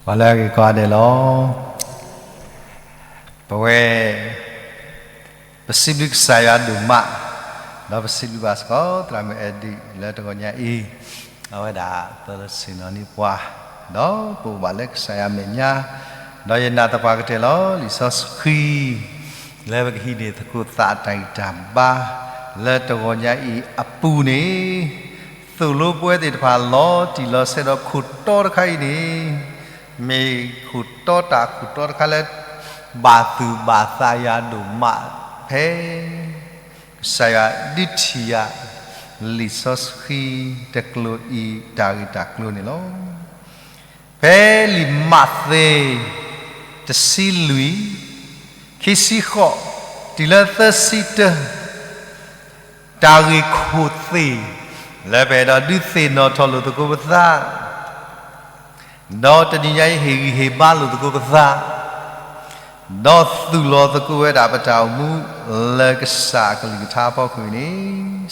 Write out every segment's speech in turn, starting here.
ပှၤလၢအဂ့ၤကိးဂၤဒဲးလီၤ. ပဝဲ ပစံးဘျုးကစၢ်ယွၤဒိၣ်မး, ဒီးပစံးဘျုးဘၣ်စ့ၢ်ကီး သရၣ်မုၣ်အဲၣ်ဒိး လၢတဂီၤညါအံၤ, အဝဲဒၣ် သၢလၢဆ့ၣ်နီၤန့ၢ်ပှၤ, ဒီးပအိၣ်ဘၣ်လၢကစၢ်ယွၤမဲာ်ညါ, ဒီးယနာ်သပှၢ်ကတၢၢ်လီၤ လံာ်စီဆှံ လၢပကဟံးန့ၢ်သကိးသးအတၢ်ဂံၢ်တၢ်ဘါ လၢတဂီၤညါအံၤအပူၤန့ၣ်, သိၣ်လိပဝဲသ့ၣ်တဖၣ်လီၤတံၢ်လီၤဆဲးဒီးခိၣ်တီတခါအံၤန့ၣ်, မ့ၢ်ခိၣ်တီတၢ်ခိၣ်တီတခါလၢ ဘၣ်သူၣ်ဘၣ်သးယၤဒိၣ်မး ဖဲ ကစၢ်ယွၤဒုးထံၣ်ယၤ လံာ်စီဆှံတကျိၤအံၤ တၢ်ဂ့ၢ်တၢ်ကျိၤန့ၣ်လီၤ. ဖဲလံာ်မးသဲ တဆံလွံၢ် ခံဆံဃိး တုၤလၢသၢဆံတၢ တၢ်ဂ့ၢ်ခိၣ်သ့ၣ် လၢပအဲၣ်ဒိးဒုးသ့ၣ်နီၣ်ထီၣ်လိာ်သကိးပသး ဒီးတနံၤညါအံၤဟ့ၣ်ဂံၢ်ဟ့ၣ်ဘါလိာ်သကိးပသး ဒီးသူၣ်လီၤသကိးဝဲဒၣ်ပတၢ်အိၣ်မူ လၢကစၢ်အကလုၢ်ကထါအဖီခိၣ်အံၤန့ၣ်,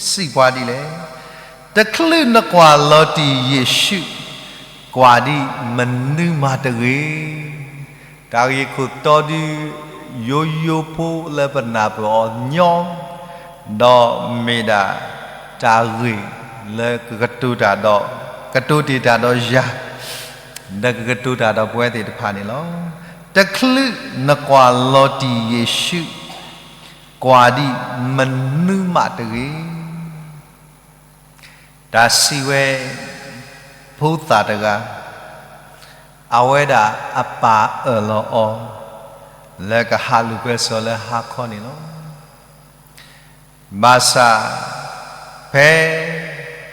စံးပှၤဒ်လဲၣ်, တချုးနကွၢ်လီၤတံၢ်ယ့ၣ်ၡူး, ကွၢ်ဒံးမနုၤမးတဂ့ၤ. တၢ်ဂ့ၢ်ခိၣ်တီဒုး ယိယိဖိလၢပနၢ်ပၢၢ်အီၤညီ ဒီးမ့ၢ်ဒၣ်တၢ်ဂ့ၢ်လၢကကတိၤတၢ်ဒီး, ကတိၤတ့ၢ်တၢ်ဒီးယၤ, ဒီးကကတိၤတၢ်ဒီးပဝဲသ့ၣ်တဖၣ်န့ၣ်လီၤ. တချုးနကွၢ်လီၤတံၢ်ယ့ၣ်ၡူး, ကွၢ်ဒံးမနုၤမးတဂ့ၤ. တၢ်စံးဝဲ ဖိသၣ်တဂၤ အဝဲဒၣ်အပၢ်အၢၣ်လီၤအီၤ လၢကဟးလူၤကွဲစိာ်လၢဟါခီန့ၣ်လီၤ. ဘၣ်ဆၣ် ဖဲ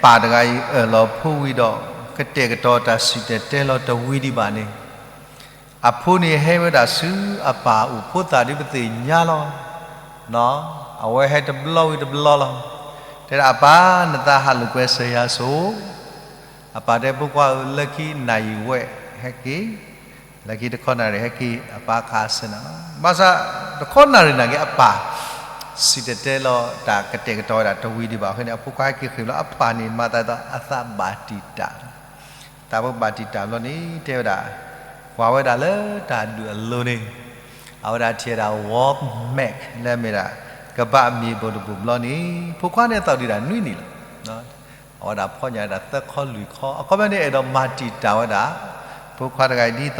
ပၢ်တဂၤအံၤအၢၣ်လီၤဖိဝံၤဒီး ကတဲာ်ကတီၤတၢ်စံၣ်တဲၤတဲလီၤတဝံၤဒံးဘၣ်န့ၣ်, အဖိန့ၣ်ဟဲဝဲဒၣ်ဆူအပၢ်အအိၣ်, ဖိသၣ်ဒုးပသ့ၣ်ညါလီၤ. အဝဲဟဲတဘျီဝံၤတဘျီလီၤ. တဲဒၣ်အပၢ် နသးဟးလူၤကွဲစိာ်ယၤစိၤ, အပၢ်တဲဖိခွါဧၢ လၢခံနၣ်ရံၣ်ဝဲဟဲက့ၤ, လၢခံတခီနၣ်ရံၣ်ဟဲက့ၤ အပၢ်ခးဆၢနၤလီၤ. ဘၣ်ဆၣ် တခီနၣ်ရံၣ်နာ်က့အပၢ် စံၣ်တဲၤတဲလီၤတၢ်ကတဲာ်ကတီၤဝဲဒၣ်တဝံၤဒံးဘၣ်အဃိန့ၣ် အဖိခွါဟဲက့ၤဃ့ၢ်လီၤ အပၢ်န့ၣ်မၤသးဒ်သိးအသးဘၣ်တံာ်တာ်, တၢ်ဖိဘၣ်တံာ်တာ်ဘျီန့ၣ် တဲဝဲဒၣ်, ကွၢ်ဝဲဒၣ်လၢတၢ်ဒုးအလိၤန့ၣ်, အဝဲဒၣ်ထံၣ်ဝဲဒၣ် Walmart လၢအမ့ၢ်ဒၣ် ကဘၣ်မ့ၢ်ဘိၣ်တဘိၣ်ဘျီန့ၣ် ဖိခွါန့ၣ်သီၣ်ဒံးဒၣ်နွံနံၣ်လီၤ. အဝဲဒၣ်ဖီၣ်ညၣ်ဝဲဒၣ်သၢခီလွံၢ်ခီ, အခီပညီန့ၣ် အဲၣ်ဒိးမၤတံာ်တာ်ဝဲဒၣ် ဖိခွါတဂၤအံၤဒ်သိး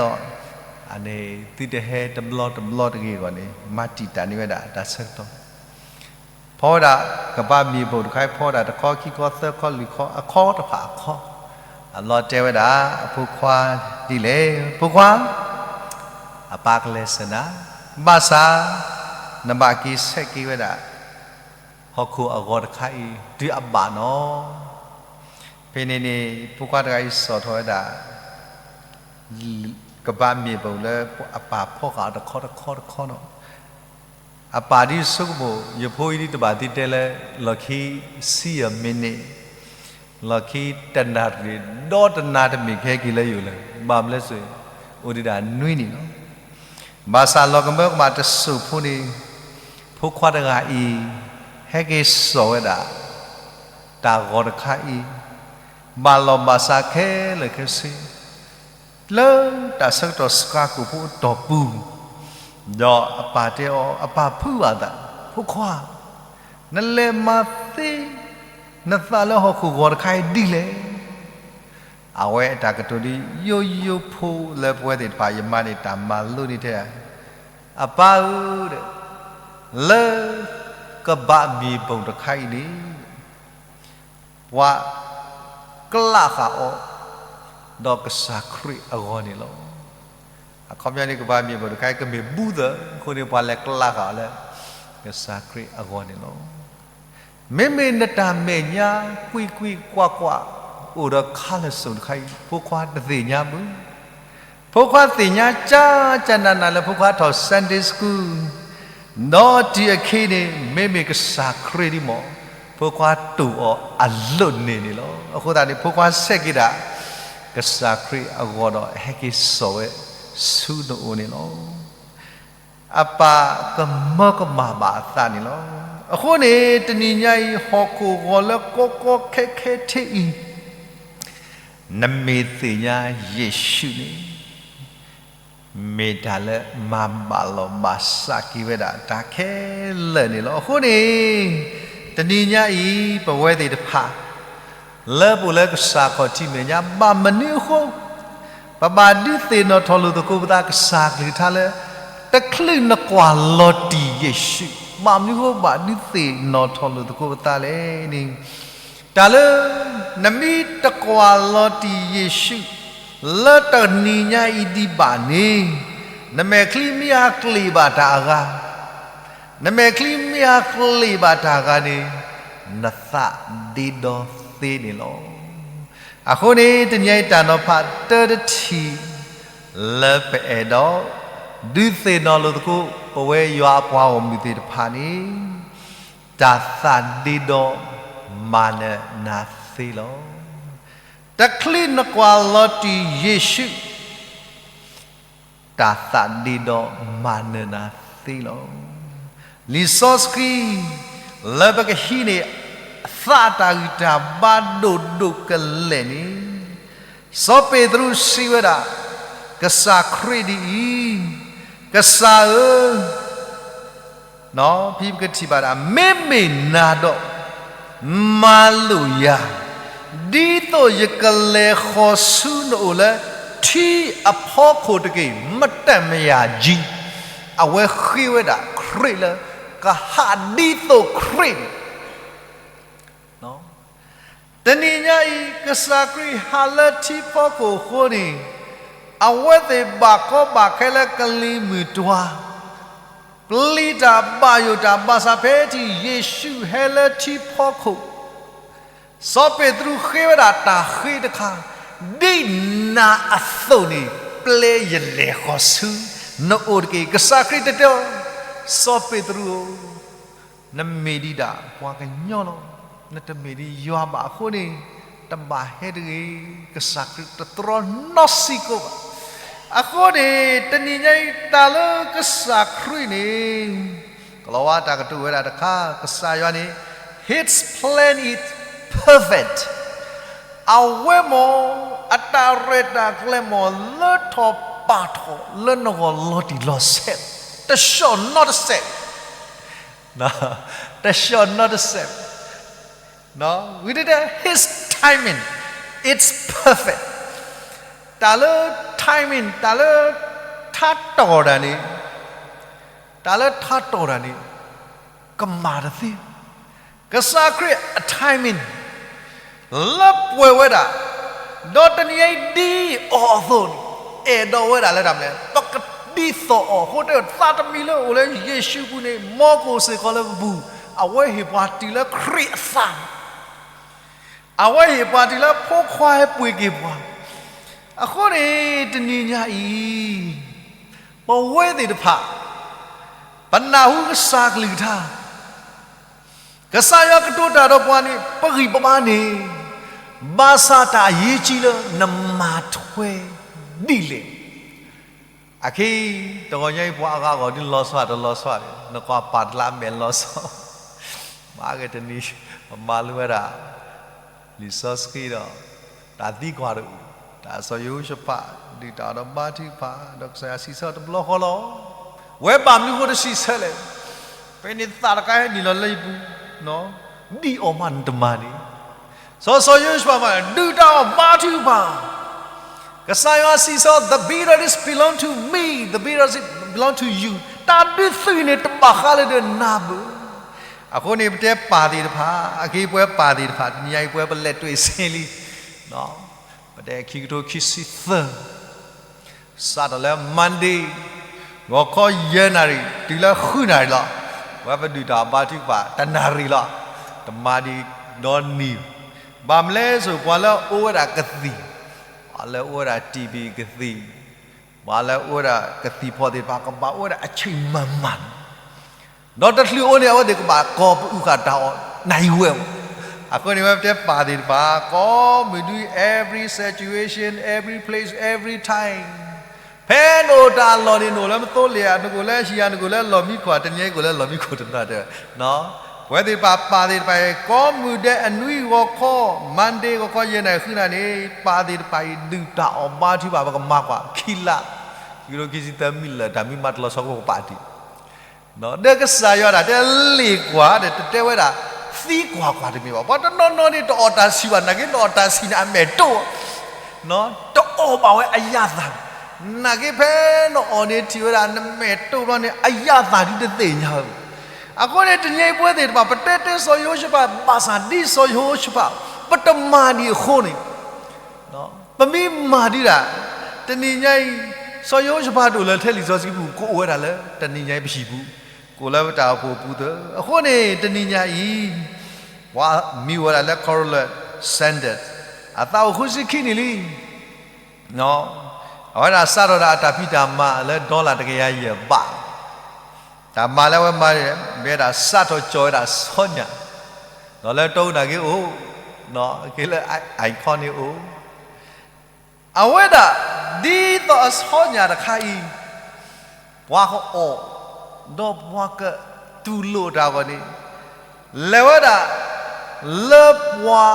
အန့ၣ် သုတဟဲတဘျီတဘျီတဂ့ၤအဂီၢ်န့ၣ် မၤတံာ်တာ်န့ၢ်ဝဲဒၣ်တၢ်ဆၢကတီၢ်, ဖီၣ်ဝဲဒၣ် ကဘၣ်မ့ၢ်ဘိၣ်တခါအံၤ ဖီၣ်ဝဲဒၣ်တခီခံခီသၢခီလွံၢ်ခီ အခီတဖၣ်အခီ, အလီၤတဲဝဲဒၣ်အဖိခွါဒ်လဲၣ်, ဖိခွါ အပၢ်ကလဲၤဆၢနၤ, ဘၣ်ဆၣ် နဘၣ်က့ၤဆဲးက့ၤဝဲဒၣ် ဟီၣ်ခိၣ်အဂီၤတခါအံၤ တုၤအဘၣ်နီၤ. ဖဲန့ၣ်န့ၣ် ဖိခွါတဂၤအံၤစိာ်ထီၣ်ဝဲဒၣ် ကဘၣ်မ့ၢ်ဘိၣ်လၢအပၢ်ဖီၣ်ဃာ်အီၤတခီတခီတခီနီၤ. အပၢ်ဒ်ဆိကမိၣ် ယဖိအံၤဒ်တဘၣ်သံတဲလၢ လီၢ်ခံဆံယဲၢ်မံးနံး, လီၢ်ခံတနၣ်ရံၣ် ဒီးတနၤတမံၤကဟဲက့ၤလၢယအိၣ်လၢၤ, ဘၣ်မနုၤလဲၣ်, အိၣ်ဒံးဒၣ်နွံနံၣ်လီၤ. ဘၣ်ဆၣ်လီၤကမၢကမၣ်တစိၢ်ဖိန့ၣ် ဖိခွါတဂၤအံၤ ဟဲက့ၤစိာ်ဝဲဒၣ် တၢ်ဂီၤတခါအံၤ ဘၣ်လီၢ်ဘၣ်စးခဲလၢာ်ခဲဆ့ လၢတၢ်ဆၢကတီၢ်စှၤကိာ်ဖိအတီၢ်ပူၤ, ဒီးအပၢ်တဲအီၤ, အပၢ်ဖုးဘၣ်သး, ဖိခွါ, နလဲၤမၤသ့နသးလၢဟီၣ်ခိၣ်ဂီၤတခါအံၤဒ်လဲၣ်. အဝဲအတၢ်ကတိၤဒ်ယိယိဖိလၢပဝဲသ့ၣ်တဖၣ် ယမါန့ၣ်တၢ်မၤလိန့ၢ်ထဲ, အပၢ်ဧၢ, လၢကဘၣ်မ့ၢ်ဘိၣ်တခါအံၤန့ၣ် ပှၤကလးဃာ်အီၤ ဒီးကစၢ်ခရံာ်အဂီၢ်န့ၣ်လီၤ. အခီပညီန့ၣ် ကဘၣ်မ့ၢ်ဘိၣ်တခါအံၤ ကမ့ၢ်ဘူးသၢ, အဃိန့ၣ် ပှၤလဲၤကလးဃာ်အီၤလၢ ကစၢ်ခရံာ်အဂီၢ်န့ၣ်လီၤ. မ့မ့ၢ်နတၢ်မဲာ်ညါ ကွံာ်ကွံာ်ကွၢ်ကွၢ် အိၣ်ဒီးခါလၢာ်စိၤတခါအံၤ ဖိခွါတသ့ၣ်ညါဘၣ်. ဖိခွါသ့ၣ်ညါကၠါကၠါနးနးလၢဖိခွါထီၣ် Sunday School ဒီးတုၤအခံန့ၣ် မ့မ့ၢ်ကစၢ်ခရံာ်ဒ်မ့ၢ် ဖိခွါတိာ်အီၤအလိၣ်န့ၣ်န့ၣ်လီၤ. အဃိသတးန့ၣ် ဖိခွါဆဲးက့ၤဒၣ် ကစၢ်ခရံာ်အဂီၤဒီး ဟဲက့ၤစိာ်ဝဲဆူနအိၣ်န့ၣ်လီၤ. အပၢ်ကမၢကမၣ်ဘၣ်အသးန့ၣ်လီၤ. အဃိန့ၣ် တနံၤညါအံၤ ဟီၣ်ခိၣ်ဂီၤလၢကီကီခဲခဲထဲအံၤ နမ့ၢ်သ့ၣ်ညါယ့ၣ်ၡူးန့ၣ် မ့ၢ်တၢ်လၢမၤဘၣ်လီၤဘၣ်စးက့ၤဝဲဒၣ်တၢ်ခဲလၢာ်န့ၣ်လီၤ. အဃိန့ၣ် တနံၤညါအံၤ ပဝဲသ့ၣ်တဖၣ် လၢပအိၣ်လၢကစၢ်ခီၣ်ထံးမဲာ်ညါ ဘၣ်မနုၤအဃိ ပဘၣ်ဒုးသ့ၣ်နီၣ်ထီၣ်လိာ်သကိးပသးကစၢ်ကလုၢ်ကထါလၢ တချုးနကွၢ်လီၤတံၢ်ယ့ၣ်ၡူး, ဘၣ်မနုၤအဃိဘၣ်ဒုးသ့ၣ်နီၣ်ထီၣ်လိာ်သကိးပသးလဲၣ်န့ၣ် တၢ်လၢ နမ့ၢ်တကွၢ်လီၤတံၢ်ယ့ၣ်ၡူး လၢတနံၤညါအံၤဒံးဘၣ်န့ၣ် နမဲာ်ချံမ့ၢ်အကျ့ၣ်ဘၣ်တၢ်အဂၤ, နမဲာ်ချံမ့ၢ်အကျ့ၣ်ဘၣ်တၢ်အဂၤန့ၣ် နသးဒ့ဒီသ့န့ၣ်လီၤ. အဃိန့ၣ် တနံၤအံၤတၢ်နီၤဖးတၢတထံၣ် လၢပအဲၣ်ဒိး ဒုးသ့ၣ်နီၣ်လိာ်သကိး ပဝဲယွၤအပှၤဂီၢ်မုၢ်သ့ၣ်တဖၣ်န့ၣ် တၢ်သးဒ့ဒီမၤနၢၤနၤသ့လီၤ. တချုးနကွၢ်လီၤတံၢ်ယ့ၣ်ၡူး တၢ်သးဒ့ဒီမၤနၢၤနၤသ့လီၤ. လံာ်စီဆှံ လၢပကဟံးန့ၢ် သးတၢ်ဂံၢ်တၢ်ဘါဒိၣ်ဒိၣ်ကလဲာ်န့ၣ် စီၤပ့းတရူးစံးဝဲဒၣ် ကစၢ်ခရံာ်ဒ်အံၤ, ကစၢ်ဧၢ, ဖဲပကထံၣ်ဘၣ်ဒၣ် မ့မ့ၢ်နၤဒီး မၤလိာ်ယၤ, ဒ်သိးယကလဲၤဃီၤဆူနအိၣ်လၢ ထံအဖီခိၣ်တက့ၢ်, မတမယၤကံ, အဝဲဃ့ဝဲဒၣ်ခရံာ်လၢ ကဟးဒ်သိးခရံာ်န့ၣ် တနံၤညါအံၤ ကစၢ်ခရံာ်ဟးလၢထံဖီခိၣ်အဃိန့ၣ် အဝဲသ့ၣ်ဘၣ်ကီဘၣ်ခဲလၢကလံၤမုၢ်တွၤ ပျံၤတၢ်ဘၣ်ယိၣ်တၢ် ဘၣ်ဆၣ်ဖဲထံၣ်ယ့ၣ်ၡူးဟဲလၢထံဖီခိၣ် စီၤပ့းတရူးဃ့ဝဲဒၣ်တၢ်ဃ့တခါ, ဒ်နၤအသိးန့ၣ် ပျဲယလဲၤဃီၤဆူ နအိၣ်တက့ၢ်. ကစၢ်ခရံာ်တဲတဲအီၤ, စီၤပ့းတရူးဧၢ, နမ့ၢ်ဒံးဒၣ်ပှၤကညီလီၤ. နတမ့ၢ်ဒံးယွၤဘၣ်အဃိန့ၣ် တဘၣ်ဟဲတဂ့ၤ. ကစၢ်ခရံာ်တတြီနီတစဲးဖိဘၣ်. အဃိန့ၣ် တနံၤညါအံၤတၢ်လၢကစၢ်ခရံာ်န့ၣ် ကလီၤဝါတၢ်ကတိၤဝဲဒၣ်တခါ ကစၢ်ယွၤန့ၣ် His plan is perfect. အဝဲမ့ၢ် အတၢ်ရဲၣ်တၢ်ကျဲၤမ့ၢ် လၢထီၣ်ပာ်ထီၣ်လၢနဂီၢ်လီၤတံၢ်လီၤဆဲး, တဆှီၣ်နီတစဲး, တဆှီၣ်နီတစဲး, ဝံၤတဲ His timing, it's perfect. တၢ်လၢ timing တၢ်လၢ ထါတီၢ်တၢ်န့ၣ် တၢ်လၢထါတီၢ်တၢ်န့ၣ် ကမၣ်တသ့. ကစၢ်ခရံာ်အ timing လၢပှဲၤဝဲဒၣ်, ဒီးတနံၤအံၤဒ်အီၤအသိးန့ၣ် အဲၣ်ဒိးဝဲဒၣ်လၢတၢ်မနုၤလဲၣ်, ပကဒ်သိးအီၤအဃိ တဲသးတမံၤလၢအိၣ်လၢယ့ၣ်ၡူးအပူၤန့ၣ် မ်ကအိၣ်စ့ၢ်ကီးလၢပပူၤ, အဝဲဟ့ၣ်ပှၤတုၤလၢခရံာ်အသးန့ၣ် အဝဲဟ့ၣ်ပှၤတုၤလၢဖိခွါဟဲပှ့ၤက့ၤပှၤ, အဃိန့ၣ် တနံၤညါအံၤ ပဝဲသ့ၣ်တဖၣ် ပနၢ်ဟူကစၢ်ကလုၢ်ကထါ ကစၢ်ယွၤကတိၤတၢ်ဒီးပှၤန့ၣ် ပဂံၢ်ပဘါန့ၣ်, ဘၣ်ဆၣ်တၢ်အရေးကြီးလၢနမၤထွဲဒ်လဲၣ်. အခဲအံၤ တဂီၤညါအံၤ ပှၤအဂၤဂီၢ်ဒုးလီၤဆီတလီၤဆီန့ၣ် နကွၢ်ပာ်တလးမဲာ်လီၤဆီ, မၤကတနံၤ ပမၤလိဝဲဒၣ် လံာ်စီဆှံဒီး တၢ်သံကွၢ်တအိၣ်, တၢ်စီၤယဟိၤၡဖး ဒုၣ်တၢ်အီၣ်ဒီးဘါထုကဖၣ် ဒီးကစၢ်ယွၤစံးဆၢတဘျီဃီလီၤ. ဝဲဘၣ်မနုၤအဃိတစံးဆၢလဲၣ်. ဖဲန့ၣ်သးတခါဟဲနုာ်လီၤလၢယပူၤ, ဒ်အီၤမးနတမၤန့ၣ်, စီၤစီၤယဟိၤၡဖးမး ဒုၣ်တၢ်အီၣ်ဘါထုကဖၣ်, ကစၢ်ယွၤစံးဆၢ the victory belong to me, the victory belong to you, တၢ်ဒုးသုးန့ၣ် တဘၣ်ဃးလၢဒၢးနၤဘၣ်. အဃိန့ၣ် ပတဲပၢ်သ့ၣ်တဖၣ်, အခဲအံၤပဝဲပၢ်သ့ၣ်တဖၣ် တနံၤညါအံၤပဝဲပလဲၤတွံၢ်စ့လံ ပတဲခံကထိခံဆံသၢ စးထီၣ်လၢ Monday ဂီၤခီယဲၢ်နၣ်ရံၣ် တုၤလၢဃုနၣ်ရံၣ်လီၤ. ပဝဲပဒုၣ်တၢ်အီၣ်ဘါထုကဖၣ် တနၣ်ရံၣ်လီၤ. တမၤဒံးဒီနံၤ, ဘၣ်မနုၤလဲၣ်ဆိ ပှၤလၢအအိၣ်ဝဲဒၣ်ကသံၣ်, ပှၤလၢအအိၣ်ဝဲဒၣ် TB ကသံၣ်, ပှၤလၢအအိၣ်ဝဲဒၣ်ကသံၣ်ဖီၣ်သ့ၣ်တဖၣ် ကဘၣ်အိၣ်ဝဲဒၣ်အဆံးမၤမၤ ဒီးတချုးအိၣ်န့ၣ် အဝဲသ့ၣ်ကဘၣ်ကိးပအုၣ်ဃာ်တၢ်အီၣ်နၢ်ဟူဝဲမး. အဃိန့ၣ် ဝဲပတဲပၢ်သ့ၣ်တဖၣ် ကိးမုၢ်ဒု every situation, every place, every time, ဖဲနအိၣ်တၢ်လီၢ်န့ၣ် နအိၣ်လၢမသိလ့ၣ်ဧါ, နကအိၣ်လၢဟံၣ်ဧါ, နကအိၣ်လၢလီၢ်မံခိၣ်ဧါ, တနံၤအံၤကအိၣ်လၢလီၢ်မံခိၣ်တနီၤတဲ, ပဝဲသ့ၣ်တဖၣ် ပၢ်သ့ၣ်တဖၣ်အံၤ ကိးမုၢ်ဒဲးအနွံဂီၤခီ, Monday ဂီၤခီယဲၢ်နၣ်ရံၣ်ဃုနၣ်ရံၣ်န့ၣ် ပၢ်သ့ၣ်တဖၣ်အံၤ ဒုၣ်တၢ်အီၣ်ဘါထုကဖၣ် ပကမၤကွၢ်ခံလါ, ခံကထိခံဆံသၢမံးလၢာ် တၢ်မံမၤတလီၤဆီကပာ်တံၢ်, ဒီးကစၢ်ယွၤဒၣ်တဲလ့ၣ်ကွၢ်ဒီး တတဲဝဲဒၣ် သံကွၢ်ကွၢ်တမ့ၢ်ဘၣ်. ပှၤတနီၤနီၤန့ၣ် တအီၣ်တၢ်ဆံးဘၣ်, နာ်က့နအီၣ်တၢ်ဆံးန့ၣ် အမဲာ်တိၢ်, တအီၣ်ဘၣ်ဝဲအယၣ်သၣ်, နာ်က့ဖဲနအီၣ်န့ၣ်ထံၣ်ဝဲဒၣ် နမဲာ်တိၢ်ဘျီန့ၣ် အယၣ်သၣ်ဒ်တသ့ၣ်ညါဝဲဘၣ်. အဃိန့ၣ် တနံၤအံၤပဝဲသ့ၣ်တဖၣ် ပတဲတဲစီၤယဟိၤၡဖး ဘၣ်ဆၣ်ဒ်စီၤယဟိၤၡဖး ပတမၤဒံးအဃိန့ၣ် ပမ့ၢ်မၤဒံးဒၣ် တနံၤညါအံၤ စီၤယဟိၤၡဖးတအိၣ်လၢထဲလံာ်စီဆှံပူၤ ကအိၣ်ဝဲဒၣ်လၢတနံၤညါအံၤပဟံၣ်ပူၤ, ကအိၣ်လၢပတၢ်အိၣ်ဖှိၣ်ပူၤသ့. အဃိန့ၣ် တနံၤညါအံၤ ပှၤမံၤဝဲဒၣ်လၢ Corolla Sanders အသးအိၣ်ဃုဆံခံနံၣ်လံ. အဝဲဒၣ်စးထီၣ်ဒၣ်အတၢ်ဖံးတၢ်မၤလၢ dollar တကယၤယဲၢ်ဘး, တၢ်မၤလၢအဝဲမၤန့ၣ် မ့ၢ်ဝဲဒၣ်စးထီၣ်ကၠီၤဝဲဒၣ်ဆီညၣ်, ဒီးလၢတီအူနာ်က့အိၣ်, က့ၤလၢ icon န့ၣ်အိၣ်, အဝဲဒၣ် ဒ်သိးအဆီညၣ်တခါအံၤ ပှၤကအီၣ် ဒီးပှၤကတူၢ်လိာ်တၢ်အဂီၢ်န့ၣ် လဲၤဝဲဒၣ် လၢပှၤ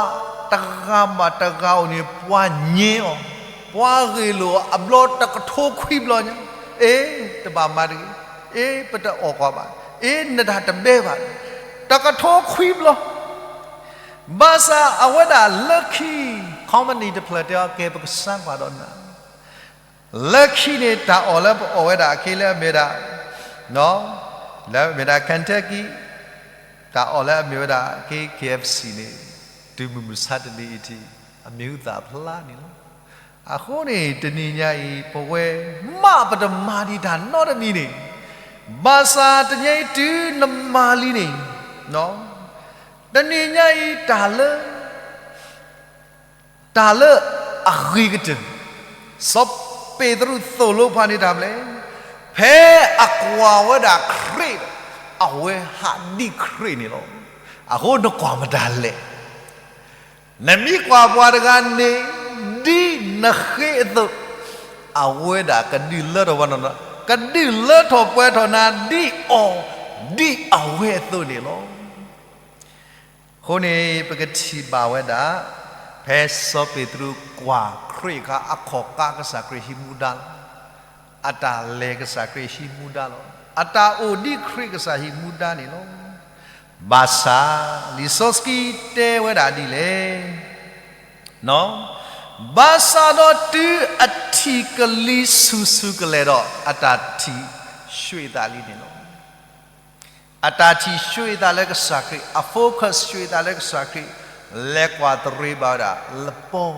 တဂၤဘၣ်တဂၤအအိၣ်န့ၣ် ပှၤညဲအီၤ, ပှၤဂ့ၢ်လိာ်အီၤ အဘျီတကထိခွံဘျီညါ, အ့ တဘၣ်မၤတဂ့ၤ, အ့ ပတအီၣ်ကွၢ်ဘၣ်, အ့ နတၢ်တဘဲဘၣ်, တကထိခွံဘျီ ဘၣ်ဆၣ်အဝဲဒၣ်လၢခံ company တဖျၢၣ်တဲအီၤ ကဲ ပကစၢ်ကွၢ်ဒီးနၤ, လၢခံန့ၣ် တၢ်အီၣ်လၢပအီၣ်ဝဲဒၣ်အက့လၢအမ့ၢ်ဒၣ်, လၢအမ့ၢ်ဒၣ် Kentucky, တၢ်အီၣ်လၢအမ့ၢ်ဝဲဒၣ်အက့ K F C န့ၣ် တုၤမုၢ်မဆါတနံၤအံၤထံး အမံၤဟူသၣ်ဖျါန့ၣ်လီၤ. အဃိန့ၣ် တနံၤညါအံၤ ပဝဲမ့ၢ်ပတမၤဒံးတၢ်နီတမံၤန့ၣ်, ဘၣ်ဆၣ်တနံၤအံၤတုၤနမၤလံန့ၣ်, တနံၤညါအံၤတၢ်လၢ တၢ်လၢအဂ့ၤကတၢၢ်, စီၤပ့းတရူးသိၣ်လိပှၤန့ၣ်တၢ်မနုၤလဲၣ်, ဖဲအကွၢ်ဝဲဒၣ်ခရံာ်ဒီး အဝဲဟးဒ်ခရံာ်န့ၣ်လီၤ. အဃိနကွၢ်မတၤလဲၣ်, နမ့ၢ်ကွၢ်ပှၤတဂၤန့ၣ် ဒ်နဃ့အသိး, အဝဲဒၣ်ကဒုးလၢထီၣ်ပှဲၤထီၣ်နၤ, ကဒုးလၢထီၣ်ပှဲၤထီၣ်နၤဒ်အီၤ, ဒ်အဝဲအသိးန့ၣ်လီၤ. အဃိန့ၣ် ပကထံၣ်ဘၣ်ဝဲဒၣ် ဖဲစီၤပ့းတရူးကွၢ်ခရံာ်အခါ အခီၣ်ကါကစၢ်ခရံာ်ဟံးမူဒါလီၤ. အတၢ်လဲၤကစၢ်ခရံာ်ဟံးမူဒါလီၤ. အတၢ်အိၣ်ဒ်ခရံာ်ကစၢ်ဟံးမူဒါန့ၣ်လီၤ. ဘၣ်ဆၣ် လံာ်စီဆှံတဲဝဲဒၣ်ဒ်လဲၣ်, ဘၣ်ဆၣ်ဒီးတုၤအထံၣ်ကလံၤဆူၣ်ဆူၣ်ကလဲာ်ဒီး အတၢ်ထံၣ်ဆှံသးလံန့ၣ်လီၤ. အတၢ်ထံၣ်ဆှံသးလၢကစၢ်ခရံာ်, အ focus ဆှံသးလၢကစၢ်ခရံာ်, လဲၤကွၢ်တရံးဘၣ်ဝဲဒၣ်လပီ,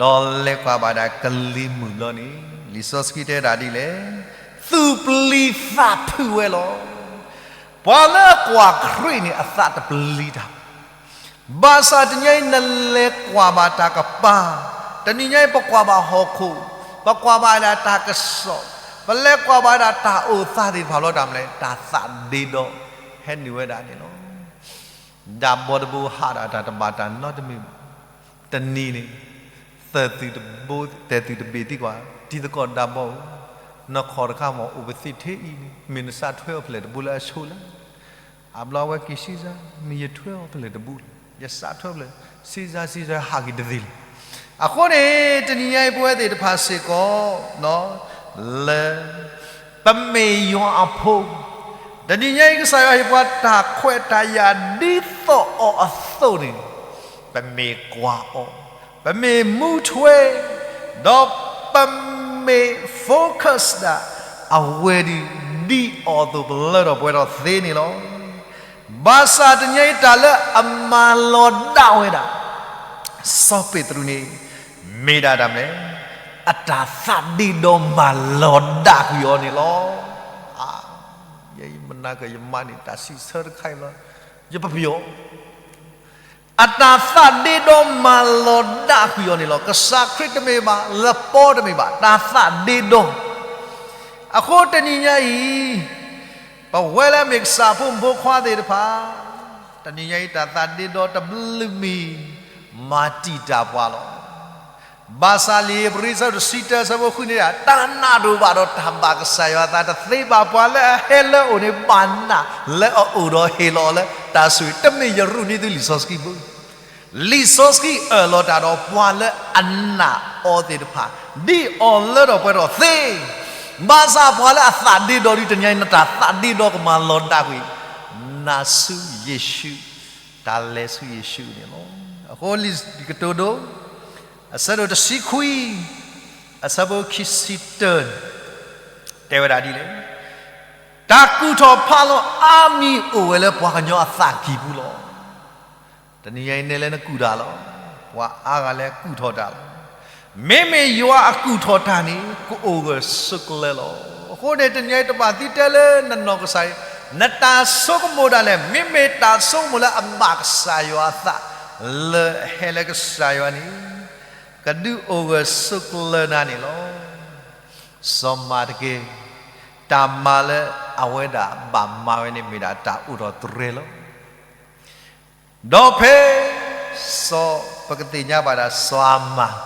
ဒီးလဲၤကွၢ်ဘၣ်ဒၣ်ကလံၤမုၢ်ဘျီန့ၣ်, လံာ်စီဆှံတဲဒၣ်ဒ်လဲၣ်, သူၣ်ပျံၤသးဖုးဝဲလီၤ. ပှၤလၢအကွၢ်ခရံာ်န့ၣ် အသးတပျံၤတၢ် ဘၣ်ဆၣ်တနံၤအံၤ နလဲၤကွၢ်ဘၣ်တၢ်ကပၤ, တနံၤညါအံၤ ပကွၢ်ဘၣ်ဟီၣ်ခိၣ်, ပကွၢ်ဘၣ်ဒၣ်တၢ်ကစီၣ်, ပလဲၤကွၢ်ဘၣ်ဒၣ်တၢ်အိၣ်သးသ့ၣ်တဖၣ်လီၤ တၢ်မနုၤလဲၣ်, တၢ်သးဒ့ဒီ ဟဲနုာ်ဝဲဒၣ်န့ၣ်လီၤ. ဒၣ်ဘီတဘိဟးဒီးတၢ်တဘၣ်တၢ်နီတမံၤ, တနံၤန့ၣ် သၢၣ်သုးတဘိ, သၢၣ်သုးတဘ့ၣ်သံကွၢ်, တံၤသကိးဒၣ်ဘီဧၢ, နခီၣ်တခါမ့ၢ်အိၣ်ပသ့ၣ်ထဲအံၤန့ၣ် မ့ၢ်နစးထွဲအီၤဖဲလဲၣ်တဘိလၢအဆိလၢ အဘျီဝဲက့ၤ Caesar, မ့ၢ်ယထွဲအီၤဖဲလဲၣ်တဘိလဲၣ်, ယစးထွဲဖဲလဲၣ်, Caesar, Caesar ဟးက့ၤတသ့လၢၤ. အဃိန့ၣ် တနံၤညါအံၤပဝဲသ့ၣ်တဖၣ်စ့ၢ်ကီး လၢ ပမ့ၢ်ယွၤအဖိ, တနံၤညါအံၤ ကစၢ်ယွၤဟ့ၣ်ပှၤတၢ်ခွဲးတၢ်ယာ်ဒ်သိးအီၤအသိးန့ၣ် ပမ့ၢ်ကွၢ်အီၤ, ပမ့ၢ်မူထွဲ, ဒီးပမ့ၢ် focus ဒၣ်အဝဲဒၣ် ဒ်အီၤအသိး ပလၢထီၣ်ပှဲၤထီၣ်သ့န့ၣ်လီၤ. ဘၣ်ဆၣ်တနံၤအံၤ တၢ်လၢအမၤလီၤဒၣ်ဝဲဒၣ် စီၤပ့းတရူးန့ၣ် မ့ၢ်ဒၣ်တၢ်မနုၤလဲၣ်, အတၢ်သးဒ့ဒီမၤလီၤဒၣ်ကွံာ်အီၤန့ၣ်လီၤ. ယမနၤကယမါန့ၣ် တၢ်စံးဆၢတခါအံၤလီၤ, ယပပျီၢ် အတၢ်သးဒ့ဒီမၤလီၤဒၣ်ကွံာ်အီၤန့ၣ်လီၤ. ကစၢ်ခရံာ်တမ့ၢ်ဘၣ်, လပီတမ့ၢ်ဘၣ်, တၢ်သးဒ့ဒီ. အဃိတနံၤညါအံၤ ပဝဲလၢအမ့ၢ်ကစၢ်ဖိမုၣ်ဖိခွါသ့ၣ်တဖၣ် တနံၤညါအံၤ တၢ်သးဒ့ဒီတဘျုးမံၤ မၤတံာ်တာ်ပှၤလီၤ. ဘၣ်ဆၣ်လံာ်ဧ့ၤဘြံၤ အဆၢဒိၣ်တဆံတၢ အဆၢဖိဃုန့ၣ် တၢ်နးဒိၣ်ဘၣ်ဒီးတၢ်ဘၣ်ကစၢ်ယွၤအသးတသ့ဘၣ်. ပှၤလၢအဟဲလၢအအိၣ်န့ၣ် ဘၣ်နးလၢအအိၣ်ဒီးဟ့ၣ်လီၤအီၤလၢတၢ်ဆိၣ်ဂ့ၤ, တမ့ၢ်ယရူၢ်န့ၢ်သုလံာ်စီဆှံဘၣ်. လံာ်စီဆှံအၢၣ်လီၤတၢ်ဒီးပှၤလၢအနာ်အီၤသ့ၣ်တဖၣ်, ဒ်အီၤလၢထီၣ်ပှဲၤထီၣ်သ့, ဘၣ်ဆၣ်ပှၤလၢအသးဒ့ဒီဒုး တနံၤအံၤ နတၢ်သးဒ့ဒီကမၤလီၤဒၣ်ကွံာ် နၤဆူယ့ၣ်ၡူး, တၢ်လဲၤဆူယ့ၣ်ၡူးန့ၣ်လီၤ. အဃိလံာ်ကတိၤဒိ အဆၢဒိၣ်တဆံခွံ, အဆၢဖိခံဆံတၢန့ၣ် တဲဝဲဒၣ်ဒ်လဲၣ်, တၢ်ကူၣ်ထီၣ်ဖးလီၤအါမံၤအိၣ်ဝဲလၢပှၤကညီအသးကံၢ်ပူၤလီၤ. တနံၤအံၤနဲလၢနကူၣ်တၢ်လီၤ. ပှၤအါဂၤလၢကူၣ်ထီၣ်တၢ်လီၤ. မ့မ့ၢ်ယွၤအကူၣ်ထီၣ်တၢ်န့ၣ် ကအိၣ်ဂၢၢ်ဆိးကျၢၤလီၤ. အဃိန့ၣ် တနံၤအံၤတဘၣ်သံတဲလၢနနီၢ်ကစၢ်အံၤ, နတၢ်ဆိကမိၣ်ဒၣ်လဲာ် မ့မ့ၢ်တၢ်ဆိကမိၣ်လၢအဘၣ်ကစၢ်ယွၤအသး လၢအဟဲလၢကစၢ်ယွၤန့ၣ် ကဒုးအိၣ်ဂၢၢ်ဆိးကျၢၤနၤန့ၣ်လီၤ. စီၤမၤတက့, တၢ်မၤလၢအဝဲဒၣ်ဘၣ်မၤဝဲန့ၣ် မ့ၢ်ဒၣ်တၢ်အိၣ်ထီၣ်တြဲၤလီၤ. ဒီးဖဲ စီၤ ပကသ့ၣ်ညါဘၣ်ဒၣ် စီၤအၤမၣ်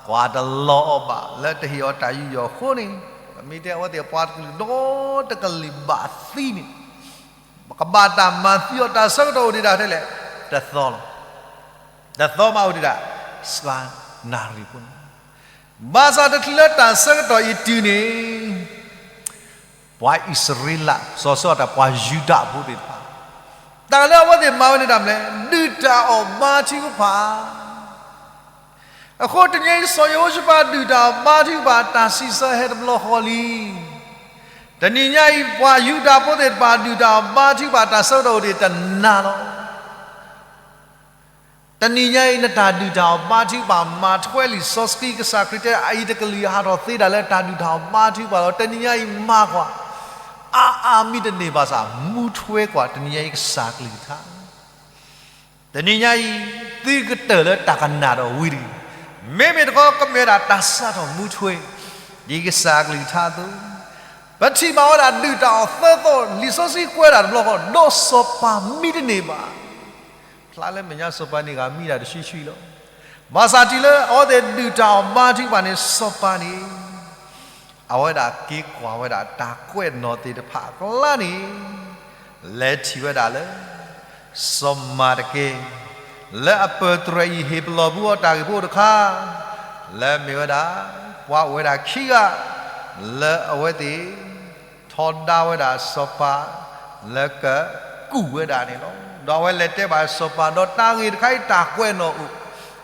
ကွၢ်တလီၤအီၤဘၣ် လၢတဟ့ၣ်အီၤတၢ်ယူးယီၣ်အဃိန့ၣ်, ပမ့ၢ်တဲအဝဲသ့ၣ်ပှၤတကလုာ်ဒီတကလုာ်ဘၣ်သံန့ၣ်, ကဘၣ်တၢ်မၤသံအီၤတၢ်ဆၢကတီၢ်အိၣ်ဒံးဒၣ်ထဲလဲၣ်, တသီလီၤ. တသီမးအိၣ်ဒံးဒၣ် စှၤနၣ်ရံၣ်ဖိန့ၣ်, ဘၣ်ဆၣ်တချုးလၢတၢ်ဆၢကတီၢ်အံၤတုၤန့ၣ် ပှၤအံၣ်စရ့လး စီၤစီအတၢ် ပှၤယူဒၤဖိသ့ၣ်တဖၣ်, တၢ်လၢအဝဲသ့ၣ်မၤဝဲန့ၣ်တၢ်မနုၤလဲၣ်, ဒုၣ်တၢ်အီၣ်ဘါထုကဖၣ်. အဃိတနံၤအံၤ စီၤယဟိၤၡဖးဒုၣ်တၢ်အီၣ်ဘါထုကဖၣ် တၢ်စံးဆၢဟဲတဘျီဃီလံ. တနံၤညါအံၤ ပှၤယူဒၤဖိသ့ၣ်တဖၣ် ဒုၣ်တၢ်အီၣ်ဘါထုကဖၣ် တၢ်ဆၢကတီၢ်အိၣ်ဒံးတနၤလီၤ. တနံၤညါအံၤ နတၢ်ဒုၣ်တၢ်အီၣ်ဘါထုကဖၣ် မၤထွဲလံာ်စီဆှံ ကစၢ်ခရံာ်တဲ အအံၤတကလုာ်ဟးထီၣ်သ့ဒၣ်လၢတၢ်ဒုၣ်တၢ်အီၣ်ဘါထုကဖၣ်လီၤ. တနံၤညါအံၤမၤကွၢ်, အါအါမံတန့ၢ်ဘၣ်ဆၣ် မူထွဲကွၢ် တနံၤညါအံၤကစၢ်ကလုၢ်ကထါ တနံၤညါအံၤ သုကတၢၢ်လၢတၢ်ကနၣ်ဒီးဝံၤတဂ့ၤ. မ့မ့ၢ်တခီကမ့ၢ်ဝဲဒၣ်တၢ်စးထီၣ်မူထွဲ ဒ်ကစၢ်ကလုၢ်ကထါအသိး, ပထံၣ်ဘၣ်ဝဲဒၣ်ဒုၣ်တၢ်အီၣ်သၢသီ, လံာ်စီဆှံကွဲးဒၣ်တဘျီဃီ ဒီးစီၤပၤမံတန့ၢ်ဘၣ်. ဖျါလၢမဲာ်ညါစီၤပၤန့ၣ်ဂၤမံဒၣ်တဆံဆံလီၤ. ဘၣ်ဆၣ်တုၤလၢအဝဲသ့ၣ်ဒုၣ်တၢ်အီၣ်ဘါထုကဖၣ်န့ၣ် စီၤပၤန့ၣ် အဝဲဒၣ်က့ၤကွၢ်ဝဲဒၣ်တၢ်ကွဲးနီၣ်သ့ၣ်တဖၣ်အကျါန့ၣ် လဲၤထံၣ်ဝဲဒၣ်လၢ စီၤမၤတကဲ လၢအပၢၢ်တြဲၤအံၤ ဟ့ၣ်ပလီၢ်ဘူးအီၤတၢ်ဂ့ၢ်ဖိတခါ, လၢမ့ၢ်ဝဲဒၣ် ပှၤအိၣ်ဝဲဒၣ်ခံဂၤ လၢအဝဲသ့ၣ် ထီဒါဝဲဒၣ်စီၤပၤ လၢကကူၣ်ဝဲဒၣ်န့ၣ်လီၤ. ဒီးအဝဲလဲၤတဲဘၣ်စီၤပၤ ဒီးတၢ်ဂ့ၢ်တခါအံၤတၢ်ကွဲးနီၣ်အိၣ်,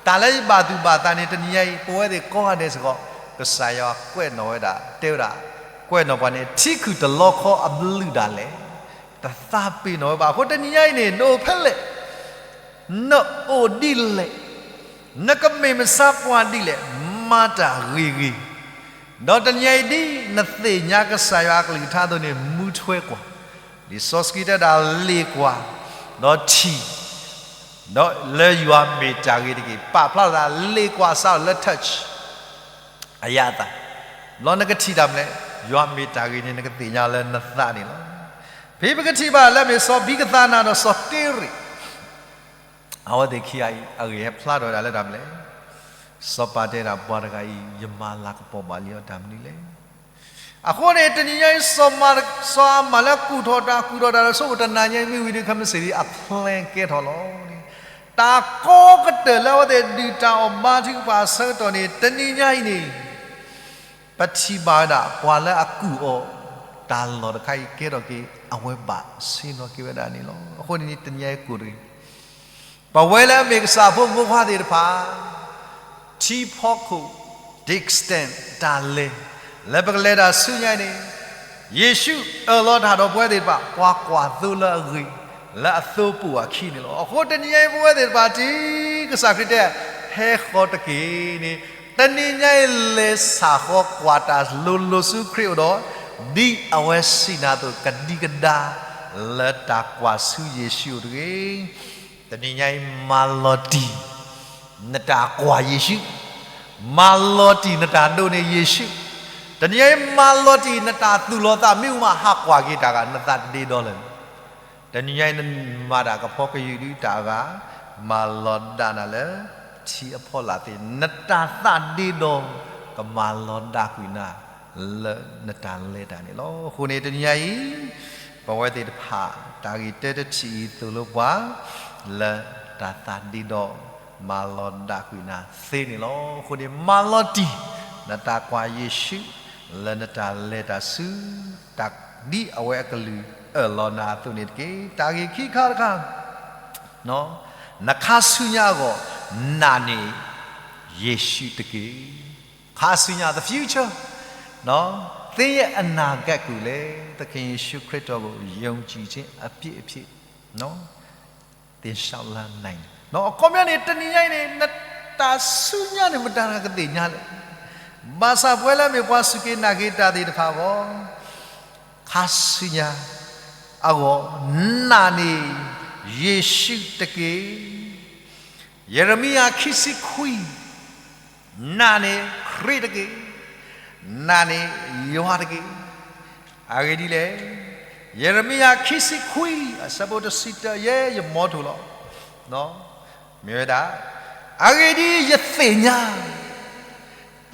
တၢ်လၢယဘၣ်သူၣ်ဘၣ်သးန့ၣ် တနံၤညါအံၤ ပဝဲသ့ၣ်ကိးဂၤဒဲးစ့ၢ်ကီး ကစၢ်ယွၤကွဲးနီၣ်ဝဲဒၣ် တဲဝဲဒၣ် ကွဲးနီၣ်ပှၤန့ၣ် ထံခုၣ်တလီခီအဘျုးဒၣ်လဲာ် တသးပ့ၤနီၣ်ဝဲဘၣ်. အဃိတနံၤညါအံၤန့ၣ် နအိၣ်ဖဲလဲၣ်, နအိၣ်ဒ်လဲၣ်, နကမ့ၢ်မဆါပှၤဒ်လဲၣ်, မၤတၢ်ဂ့ၤဂ့ၤ, ဒီးတနံၤညါအံၤဒ်နသ့ၣ်ညါကစၢ်ယွၤအကလုၢ်ကထါအသိးန့ၣ် မူထွဲကွၢ်, လံာ်စီဆှံတဲဒၣ်လ့ၣ်ကွၢ်, ဒီးထံၣ်, ဒီးလၢယွၤမ့ၢ်တၢ်ဂ့ၤတက့ၢ်. ပာ်ဖျါလီၤသးလ့ၣ်ကွၢ်စးထီၣ်လၢ touch အယၤအသး, ဒီးနကထံၣ်တၢ်မနုၤလဲၣ်, ယွၤမ့ၢ်တၢ်ဂ့ၤန့ၣ် နကသ့ၣ်ညါလၢနသးန့ၣ်လီၤ. ဖဲပကထံၣ်ဘၣ်လၢမ့ၢ်စီၤဘံကသးနၤဒီးစီၤတ့ရ့း အဝဲသ့ၣ်ခံဂၤအံၤ အဂ့ၢ်ဟဲဖျါထီၣ်ဝဲဒၣ်လၢတၢ်မနုၤလဲၣ်, စီၤပၤတဲဒၣ်ပှၤတဂၤအံၤ ယမၤလၤကပီၤဘၣ်လံအီၤတၢ်မနုၤလဲၣ်. အဃိန့ၣ် တနံၤညါအံၤ စီၤမၤ, စီၤအၤမၣ်လၢကူၣ်ထီၣ်တၢ်ကူၣ်ထီၣ်တၢ်လၢဆိကမိၣ်တနၤညါအံၤ မ့ၢ်ဝံၤဒီးခဲမုၢ်ဆ့ၣ်လံ အ plan ကဲထီၣ်လီၤန့ၣ်, တၢ်ကိးကတၢၢ်လၢအဝဲသ့ၣ်ဒုၣ်တၢ်အီၣ်ဘါထုကဖၣ်အဆၢကတီၢ်န့ၣ် တနံၤညါအံၤန့ၣ် ပထံၣ်ဘၣ်ဝဲဒၣ် ပှၤလၢအကူၣ်အီၤ တၢ်လီၢ်တခါအံၤကဲထီၣ်က့ၤ အဝဲဘၣ်ဆ့ၣ်နီၤက့ၤဝဲဒၣ်န့ၣ်လီၤ. အဃိန့ၣ် တနံၤညါအံၤကိၣ်တဂ့ၤ, ပဝဲလၢအမ့ၢ်ကစၢ်ဖိမုၣ်ဖိခွါသ့ၣ်တဖၣ် ထံဖီခိၣ် distance တၢ်လဲၤ လၢပကလဲၤတၢ်ဆူညါအံၤန့ၣ် ယ့ၣ်ၡူးအၢၣ်လီၤတၢ်ဒီးပဝဲသ့ၣ်တဖၣ် ပှၤကွၢ်သိလၢအဂ့ၤ လၢအသိပူၤအခံန့ၣ်လီၤ. အဃိတနံၤညါအံၤ ပဝဲသ့ၣ်တဖၣ် တုၤကစၢ်ခရံာ်တဲ ဟဲဃီၤတက့ၢ်န့ၣ် တနံၤညါအံၤ လဲၤဆၣ်ဃီၤကွၢ်တၢ်လိၤလိၤဆူခရံာ်အိၣ်ဒီး ဒ်အဝဲစံးနၤအသိး ကဒံကဒါ လၢတၢ်ကွၢ်ဆူယ့ၣ်ၡူးအိၣ်တဂ့ၤ. တနံၤညါအံၤ မၤလီၤတံၢ် နတၢ်ကွၢ်ယ့ၣ်ၡူး, မၤလီၤတံၢ်နတၢ်ဒိးန့ၢ်ယ့ၣ်ၡူး, တနံၤညါအံၤ မၤလီၤတံၢ်နတၢ်သူၣ်လီၤသးမံမး ဟးကွၢ်က့ၤတၢ်ဂၤ နသးတဒ့ဒီလၢၤဘၣ်. တနံၤညါအံၤ နမၤတၢ်ကဖီကယုၢ်ဒုးတၢ်အဂၤ မၤလီၤဒၣ်နၤလၢထံအဖီလာ်သ့ၣ် နတၢ်သးဒ့ဒီ ကမၤလီၤဒၣ်ကွံာ်နၤ လၢနတၢ်လဲၤတၢ်န့ၣ်လီၤ. အဃိန့ၣ် တနံၤညါအံၤ ပဝဲသ့ၣ်တဖၣ် တၢ်ဂ့ၢ်တၢတထံၣ်အံၤသိၣ်လိပှၤ လၢတၢ်သးဒ့ဒီ မၤလီၤဒၣ်ကွံာ်နၤသ့န့ၣ်လီၤ. အဃိန့ၣ် မၤလီၤတံၢ် နတၢ်ကွၢ်ယ့ၣ်ၡူး လၢနတၢ်လဲၤတၢ်ဆူ တၢ်ဒ်အဝဲအကလုၢ်အၢၣ်လီၤနၤအသိးန့ၣ်တက့ၢ်. တၢ်ဂ့ၢ်ခံခါတခါ နခါဆူညါအဂီၢ် နာ်န့ၢ်ယ့ၣ်ၡူးတက့ၢ်. ခါဆူညါ the future, သင်ရဲ့အနာဂတ်ကိုလည်း သခင်ယေရှုခရစ်တော်ကို ယုံကြည်ခြင်းအပြည့်အပြည့် သင်လျှောက်လန်းနိုင်တယ်. အခီပညီန့ၣ် တနံၤညါအံၤန့ၣ် နတၢ်ဆူညါန့ၣ် မတၤတဂၤကသ့ၣ်ညါလဲၣ်. ဘၣ်ဆၣ်ပဝဲလၢအမ့ၢ်ပှၤစူၢ်က့ၤနာ်က့ၤတၢ်သ့ၣ်တဖၣ်အဂီၢ် ခါဆူညါအဂီၢ် နာ်န့ၢ်ယ့ၣ်ၡူးတက့ၢ်. ယရမံယၤခံဆံခွံ နာ်န့ၢ်ခရံာ်တက့ၢ်. နာ်န့ၢ်ယွၤတက့ၢ်. အဂ့ၢ်ဒ်လဲၣ်, ယရမံယၤခံဆံခွံ အဆၢဖိတဆံတၢ ယဲယမီထိၣ်လီၤ. မ့ၢ်ဝဲဒၣ်, အဂ့ၢ်ဒ်အံၤ, ယသ့ၣ်ညါ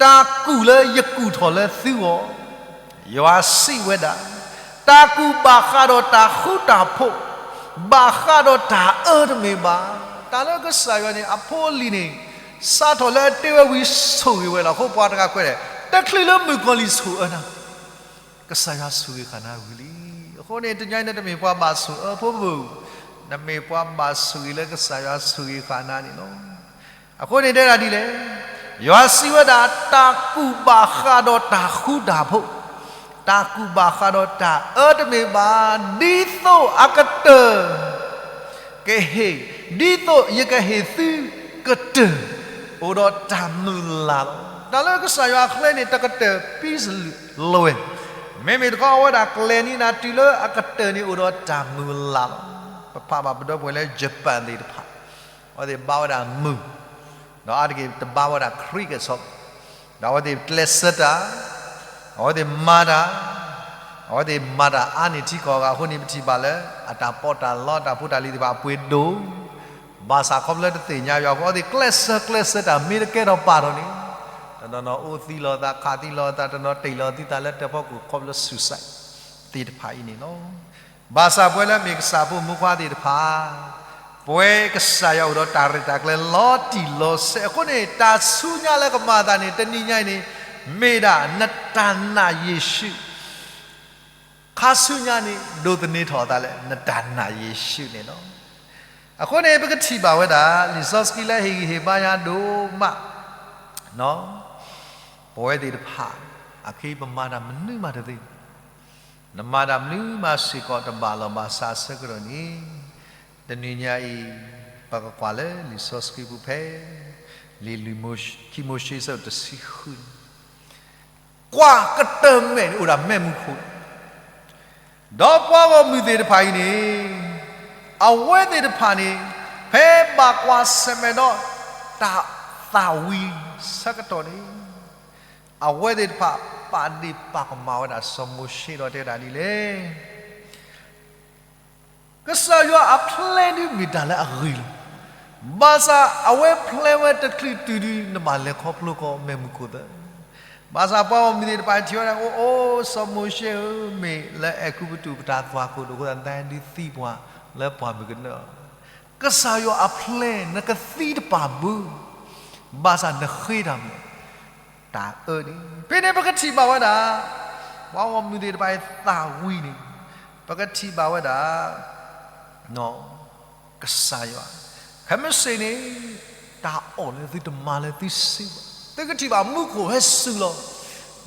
တၢ်ကူၣ်လၢယကူၣ်ထီၣ်လၢသုဂီၢ်, ယွၤစံးဝဲဒၣ်, တၢ်ကူၣ်ဘၣ်ဃးဒီးတၢ်ဃူတၢ်ဖိး, ဘၣ်ဃးဒီးတၢ်အၢတမ့ၢ်ဘၣ်. တၢ်လၢကစၢ်ယွၤန့ၣ် အဖိအလံၤန့ၣ် စးထီၣ်လၢအတ့ဝဲဝံၤဆိၣ်ဂ့ၤဝဲလီၤ. အဃိပှၤတဂၤကွဲးန့ၣ် တချုးလၢမုၣ်ကီၤလံၢ်ဆိၣ်အၢနၤ ကစၢ်ယွၤဆိၣ်ဂ့ၤဃာ်နၤဝံၤလံ. အဃိန့ၣ် တနံၤညါအံၤ နတမ့ၢ်ပှၤဘၣ်ဆိၣ်အၢဖိပူၤ, နမ့ၢ်ပှၤဘၣ်ဆိၣ်ဂ့ၤလၢကစၢ်ယွၤဆိၣ်ဂ့ၤဃာ်နၤန့ၣ်လီၤ. အဃိန့ၣ်တဲဒၣ်ဒ်လဲၣ်, ယွၤစံးဝဲဒၣ် တၢ်ကူၣ်ဘၣ်ဃးဒီးတၢ်ဃူတၢ်ဖိး, တၢ်ကူၣ်ဘၣ်ဃးဒီးတၢ်အၢတမ့ၢ်ဘၣ်, ဒ်သိးအကတၢၢ် ကဟ့ၣ်, ဒ်သိးယကဟ့ၣ်သုကတၢၢ် အိၣ်ဒီးတၢ်မုၢ်လၢ်လီၤ. တၢ်လၢကစၢ်ယွၤအချ့န့ၣ် တကတၢၢ်ပံစလွဲၢ်, မ့မ့ၢ်တခီအဝဲဒၣ်ကျဲၤန့ၢ်နၤတုၤလၢအကတၢၢ်န့ၣ်အိၣ်ဒီးတၢ်မုၢ်လၢ်လီၤ. ပဖးဘၣ်ပဒီပုၢ်ဝဲၢ်လၢ Japan သ့ၣ်တဖၣ်, အဝဲသ့ၣ်ဘါဝဲဒၣ်မုၢ်, ဒီးအါတက့ၢ်တဘါဝဲဒၣ်ခရံာ်ကစီၣ်, ဒီးအဝဲသ့ၣ်ကျဲးစၢးတၢ်, အဝဲသ့ၣ်မၤတၢ်, အဝဲသ့ၣ်မၤတၢ်အါန့ၢ်ထံကီၢ်အဂၤအဃိန့ၣ် ပထံၣ်ဘၣ်လၢ အတၢ်ပီးတၢ်လီ တၢ်ဖိတၢ်လံၤသ့ၣ်တဖၣ်အပှ့ၤဒိၣ်, ဘၣ်ဆၣ်ခီဖျိလၢတသ့ၣ်ညါယွၤအဃိ အဝဲသ့ၣ်ကျဲးစၢးကျဲးစၢးတၢ်မ့ၢ်တကဲထီၣ်ပာ်ထီၣ်န့ၣ်, တနီၤနီၤအိၣ်သံလီၤအသး ခးသံလီၤအသး တနီၤတ့ၢ်လီၤသုသးလၢတၢ်ဖီခိၣ်ခီဖျိ suicide သ့ၣ်တဖၣ်အံၤန့ၣ်လီၤ. ဘၣ်ဆၣ်ပဝဲလၢမ့ၢ်ကစၢ်ဖိမုၣ်ဖိခွါသ့ၣ်တဖၣ်, ပဝဲကစၢ်ယွၤအိၣ်ဒီးတၢ်ရဲၣ်တၢ်ကျဲၤလီၤတံၢ်လီၤဆဲးအဃိန့ၣ် တၢ်ဆူညါလၢကမၤအသးန့ၣ် တနံၤညါအံၤန့ၣ် မ့ၢ်ဒၣ်နတၢ်နာ်ယ့ၣ်ၡူး ခါဆူညါန့ၣ် ဒိးသန့ၤထီၣ်အသးလၢနတၢ်နာ်ယ့ၣ်ၡူးန့ၣ်လီၤ. အဃိန့ၣ် ပကထံၣ်ဘၣ်ဝဲဒၣ် လံာ်စီဆှံလၢဟ့ၣ်ဂံၢ်ဟ့ၣ်ဘါယၤဒိၣ်မး, ပဝဲသ့ၣ်တဖၣ် အခဲအံၤပမၤတၢ်မနုၤမးတသ့, နမၤတၢ်မနုၤမးစ့ၢ်ကီးတဘၣ်လီၤ. ဘၣ်ဆၣ်အဆၢကတီၢ်န့ၣ် တနံၤညါအံၤ ပကကွၢ်လၢလံာ်စီဆှံပူၤဖဲ လံာ်လွံၢ်မိၤၡ့, ခံမိၤၡ့အဆၢဒိၣ်တဆံဃုန့ၣ်, ကွၢ်ကတၢၢ်မဲာ်န့ၣ်အိၣ်ဒၣ်မဲးမုၢ်ခိၣ်, ဒီးပှၤဂီၢ်မုၢ်သ့ၣ်တဖၣ်အံၤန့ၣ်, အဝဲသ့ၣ်တဖၣ်န့ၣ် ဖဲဘၣ်ကွၢ်ဆၢၣ်မဲာ်ဒီးတၢ်သၣ်ဝံၤဆၢကတီၢ်န့ၣ်, အဝဲသ့ၣ်တဖၣ်ပာ်ဒ့ၣ်ပာ်ကမၣ်ဝဲဒၣ်စီၤမိၤၡ့ဒီးတဲဒၣ်ဒ်လဲၣ် ကစၢ်ယွၤအ plan ဒုးမ့ၢ်တၢ်လၢအဂ့ၤလီၤ. ဘၣ်ဆၣ်အဝဲ plan ဝဲတချုးတုၤဒုး နဘၣ်လဲၤခီဖျိကီးမဲးမုၢ်ခိၣ်သၢ. ဘၣ်ဆၣ်ပှၤဂီၢ်မုၢ်သ့ၣ်တဖၣ်ထံၣ်ဝဲဒၣ် အိၣ်အိၣ် စီၤမိၤၡ့ဧၢ, မ့ၢ်လၢအဲၤကူပတူးပတၢ်သွၣ်ခိၣ်ဒိၣ်အဃိသတး နသံပှၤလၢပှၢ်မုၢ်ကနၢအီၤ. ကစၢ်ယွၤအ plan နကသံတပာ်ဘၣ်, ဘၣ်ဆၣ်နဃ့တၢ်မ့ၢ် တၢ်အၢန့ၣ်. ဖဲန့ၣ်ပကထံၣ်ဘၣ်ဝဲဒၣ် ပှၤဂီၢ်မုၢ်သ့ၣ်တဖၣ်အံၤသၣ်ဝံၤန့ၣ် ပကထံၣ်ဘၣ်ဝဲဒၣ် ကစၢ်ယွၤ, ခဲမုၢ်ဆ့ၣ်န့ၣ် တၢ်အီၣ်လၢသုတမၤလၢသုစုဘၣ်. သုကထံၣ်ဘၣ်မူခိၣ်ဟဲစူၤ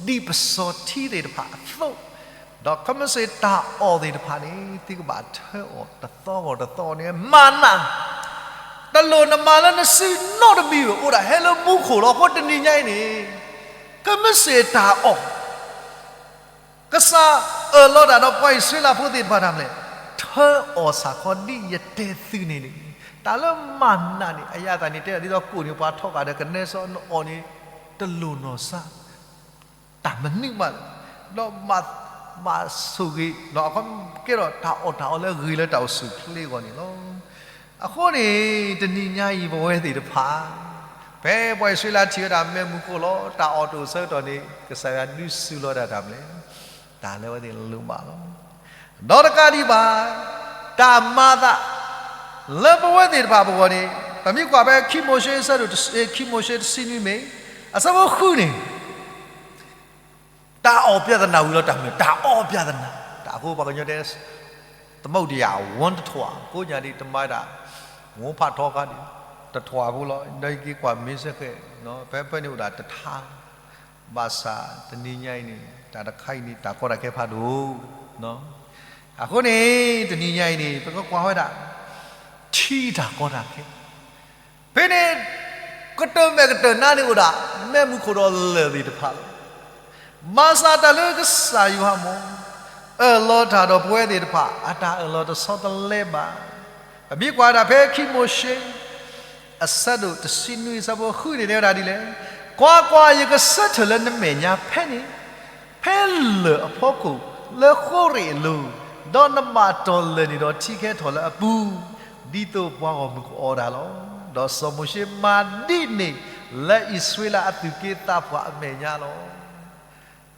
လီၤ ဒ်ပစီၤထံသ့ၣ်တဖၣ်အသိး, ဒီးခဲမုၢ်ဆ့ၣ်တၢ်အီၣ်သ့ၣ်တဖၣ်န့ၣ် သုကဘၣ်ထၢအီၤတသီဂီၢ်တသီန့ၣ် မၤနၤ, တလိၣ်နမၤလၢနစုနီတမံၤဘၣ်, အိၣ်ဒၣ်ဟဲလၢမူခိၣ်လီၤ. အဃိတနံၤညါအံၤန့ၣ် ခဲမုၢ်ဆ့ၣ်တၢ်အီၣ် ကစၢ်အၢၣ်လီၤတၢ်ဒီးပှၤအံၣ်စရ့လးဖိသ့ၣ်တဖၣ်တၢ်မနုၤလဲၣ်, ထၢအီၣ်ဆၣ်ခီဒ်ယတဲသုန့ၣ်န့ၣ်, တၢ်လၢမၤနၤန့ၣ် အယၤသးန့ၣ်တဲဒၣ်ဒ်သိးကိၣ်န့ၣ် ပှၤထီၣ်ဃာ်ဒီးကနဲစီ နအီၣ်န့ၣ် တလိၣ်နီၢ်ဆါ တၢ်မနုၤမး, ဒီးဘၣ်ဆိၣ်ဂ့ၤ ဒီးအခီကဲထီၣ်တၢ်အီၣ်တၢ်အီလၢအဂ့ၤလၢတၢ်အိၣ်ဆူၣ်အိၣ်ချ့အဂီၢ်န့ၣ်လီၤ. အဃိန့ၣ် တနံၤညါအံၤပဝဲသ့ၣ်တဖၣ် ဖဲပှၤအံၣ်စရ့လးထံၣ်ဝဲဒၣ်မဲးမုၢ်ခိၣ်လီၤ တၢ်အီၣ်တအိၣ်ဆၢကတီၢ်န့ၣ် ကစၢ်ယွၤဒုးစူၤလီၤဒၣ်တၢ်မနုၤလဲၣ်, တၢ်လၢအဝဲသ့ၣ်လိၣ်ဘၣ်လီၤ. ဒီးတကးဒံးဘၣ် တၢ်မၤသး လၢပဝဲသ့ၣ်တဖၣ်ပဂီၢ်န့ၣ် ပမ့ၢ်ကွၢ်ဖဲခံမိၤၡ့အဆၢဒိၣ်တဆံ, ခံမိၤၡ့တဆံနွံမ့ၢ် အဆၢဖိဃုန့ၣ် တၢ်အီၣ်ပြဿနာဝံၤလီၤတၢ်မနုၤ, တၢ်အီၣ်ပြဿနာ, တၢ်အဃိပှၤကညီတဲ သမုဒ္ဒရာ ဝန်းတစ်ထွာ ကိးညါဒ်တမၤဒၣ် ဝန်းဖးထီခါဒ် တစ်ထွာဖိလီၤ. ဒီးယက့ၤကွၢ်မ့ၢ်စ့ၢ်ကီး ဖဲဖဲန့ၣ်အိၣ်ဒၣ်တထါလီၤ. ဘၣ်ဆၣ်တနံၤညါအံၤန့ၣ် တၢ်တခါအံၤန့ၣ် တၢ်ကီတၢ်ခဲဖးဒိၣ် အဃိန့ၣ် တနံၤညါအံၤန့ၣ် ပကကွၢ်ဝဲဒၣ် ထံတၢ်ကီတၢ်ခဲ ဖဲန့ၣ် ကတၢၢ်မဲာ်ကတၢၢ်နါန့ၣ်အိၣ်ဒၣ် မ့ၢ်မူခိၣ်ဒီးလၢၢ်သ့ၣ်တဖၣ်လီၤ. ဘၣ်ဆၣ်တၢ်လၢကစၢ်ယွၤမ့ၢ် အၢၣ်လီၤတၢ်ဒီးပဝဲသ့ၣ်တဖၣ် အတၢ်အၢၣ်လီၤတဆီတလဲဘၣ်. ပမ့ၢ်ကွၢ်ဒၣ်ဖဲခံမိၤၡ့ အဆၢဒိၣ်တဆံနွံအဆၢဖိဃုန့ၣ်တဲဝဲဒၣ်ဒ်လဲၣ်, ကွၢ်ကွၢ်, ယကဆၢထၢၣ်လၢနမဲာ်ညါဖဲန့ၣ် ဖဲလၢၢ်အဖီခိၣ်လၢဃိရ့ၣ်အလိၤ, ဒီးနဘၣ်တီၢ်လၢၢ်န့ၣ်ဒီးထံကဟဲထီၣ်လၢအပူၤ, ဒ်သိးပှၤဂီၢ်မုၢ်ကအီၣ်တၢ်လီၤ. ဒီးစီၤမိၤၡ့မၤဒ်န့ၣ်လၢအံၣ်စရ့လးအသူၣ်က့သးပှၢ်အမဲာ်ညါလီၤ.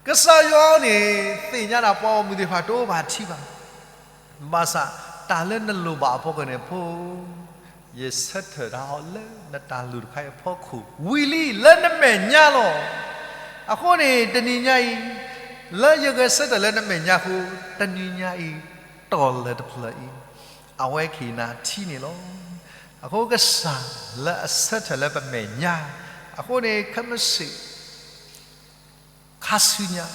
ကစၢ်ယွၤန့ၣ် သ့ၣ်ညါဒၣ်ပှၤဂီၢ်မုၢ်သ့ၣ်တဖၣ်တအိၣ်ဘၣ်ထံဘၣ် ဘၣ်ဆၣ်တၢ်လၢနလိၣ်ဘၣ်အဖီခိၣ်န့ၣ် ဖိ, ယဆၢထၢၣ်တၢ်အီၤလၢနတၢ်လိၣ်တခါအံၤအဖီခိၣ် ဝံၤလံလၢနမဲာ်ညါလီၤ. အဃိန့ၣ် တနံၤညါအံၤ လၢယဂဲၤဆၢထၢၣ်လၢနမဲာ်ညါအဃိ တနံၤညါအံၤ တီၢ်လၢၢ်တဖျၢၣ်အံၤ အဝဲကဟ့ၣ်နၤထံန့ၣ်လီၤ. အဃိကစၢ်လၢအဆၢထၢၣ်လၢပမဲာ်ညါ အဃိန့ၣ် ခဲမုၢ်ဆ့ၣ် ခါဆူညါ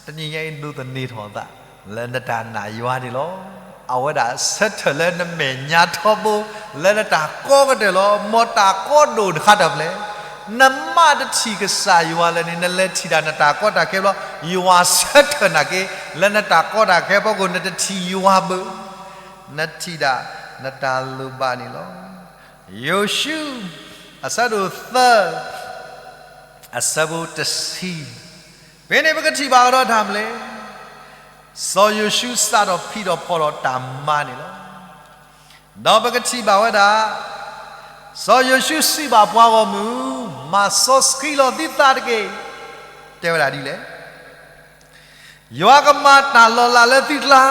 တနံၤညါအံၤဒိးသန့ၤထီၣ်အသး လၢနတၢ်နာ်ယွၤန့ၣ်လီၤ. အဝဲဒၣ်ဆၢထၢၣ်လၢနမဲာ်ညါထီဘိ လၢနတၢ်ကီကတၢၢ်လီၤ. မ်တၢ်ကီဒိၣ်တခါတၢ်ဖျဲး နမ့ၢ်တထံၣ်ကစၢ်ယွၤလၢန့ၣ် နလဲၤထံၣ်ဒၣ်နတၢ်ကီတၢ်ခဲဘျီ ယွၤဆၢထၢၣ်နာ်က့ လၢနတၢ်ကီတၢ်ခဲအဖီခိၣ် နတထံၣ်ယွၤဘၣ် နထံၣ်ဒၣ်နတၢ်လိၣ်ဘၣ်န့ၣ်လီၤ. ယိၤၡူ အဆၢဒိၣ်သၢ အဆၢဖိတဆံ, ဖဲန့ၣ်ပကထံၣ်ဘၣ်အီၤဒီးတၢ်မနုၤလဲၣ်, စီၤယိၤၡူစးထီၣ်ဖံးထီၣ်ဖီၣ်ထီၣ်တၢ်မၤန့ၣ်လီၤ. ဒီးပကထံၣ်ဘၣ်ဝဲဒၣ် စီၤယိၤၡူစံးဘၣ်ပှၤဂီၢ်မုၢ်, မၤစီဆှံလီၤသုသးတက့ၢ်, တဲဝဲဒၣ်ဒ်လဲၣ်, ယွၤကမၤတၢ်လီၤလးလၢသုကျါ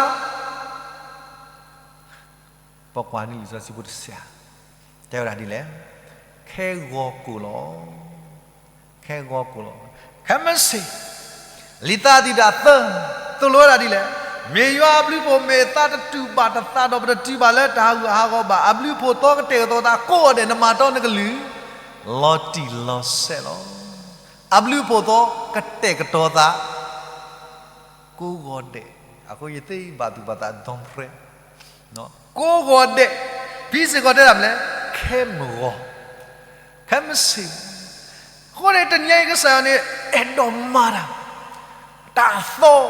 ပကွၢ်န့ၣ်လံာ်စီဆှံဖိတဆံ, တဲဝဲဒၣ်ဒ်လဲၣ်, ခဲဂီၤကိာ်လီၤ, ခဲဂီၤကိာ်လီၤ. ခဲမုၢ်ဆ့ၣ် လံာ်သးသံၣ်တၢ်သၢ သိၣ်လိဝဲဒၣ်ဒ်လဲၣ်, မ့ၢ်ယွၤအဘျုးအဖှိၣ် မ့ၢ်အသးတတူာ်ဘၣ်တသးဒီး ပတတုၤဘၣ်လၢတၢ်ဟးဂူာ်ဟးဂီၤဘၣ်. အဘျုးအဖှိၣ်သီကတဲာ်ကတီၤသးကိးဂီၤဒဲး နမၤတီနကလုၢ် လီၤတံၢ်လီၤဆဲးလီၤ. အဘျုးအဖှိၣ်သီကတဲာ်ကတီၤသး ကိးဂီၤဒဲး, အဃိယသ့ဘၣ်သူၣ်ဘၣ်သးဒီဖျၢၣ် ကိးဂီၤဒဲး, ဖဲစ့ၢ်ကီးတဲဒၣ်မနုၤလဲၣ်, ခဲမုၢ်ဂီၤ, ခဲမုၢ်ဆ့ၣ်, အဃိန့ၣ် တနံၤညါအံၤကစၢ်ယွၤန့ၣ် အဲၣ်ဒိးမၤတၢ်, တၢ်သီ,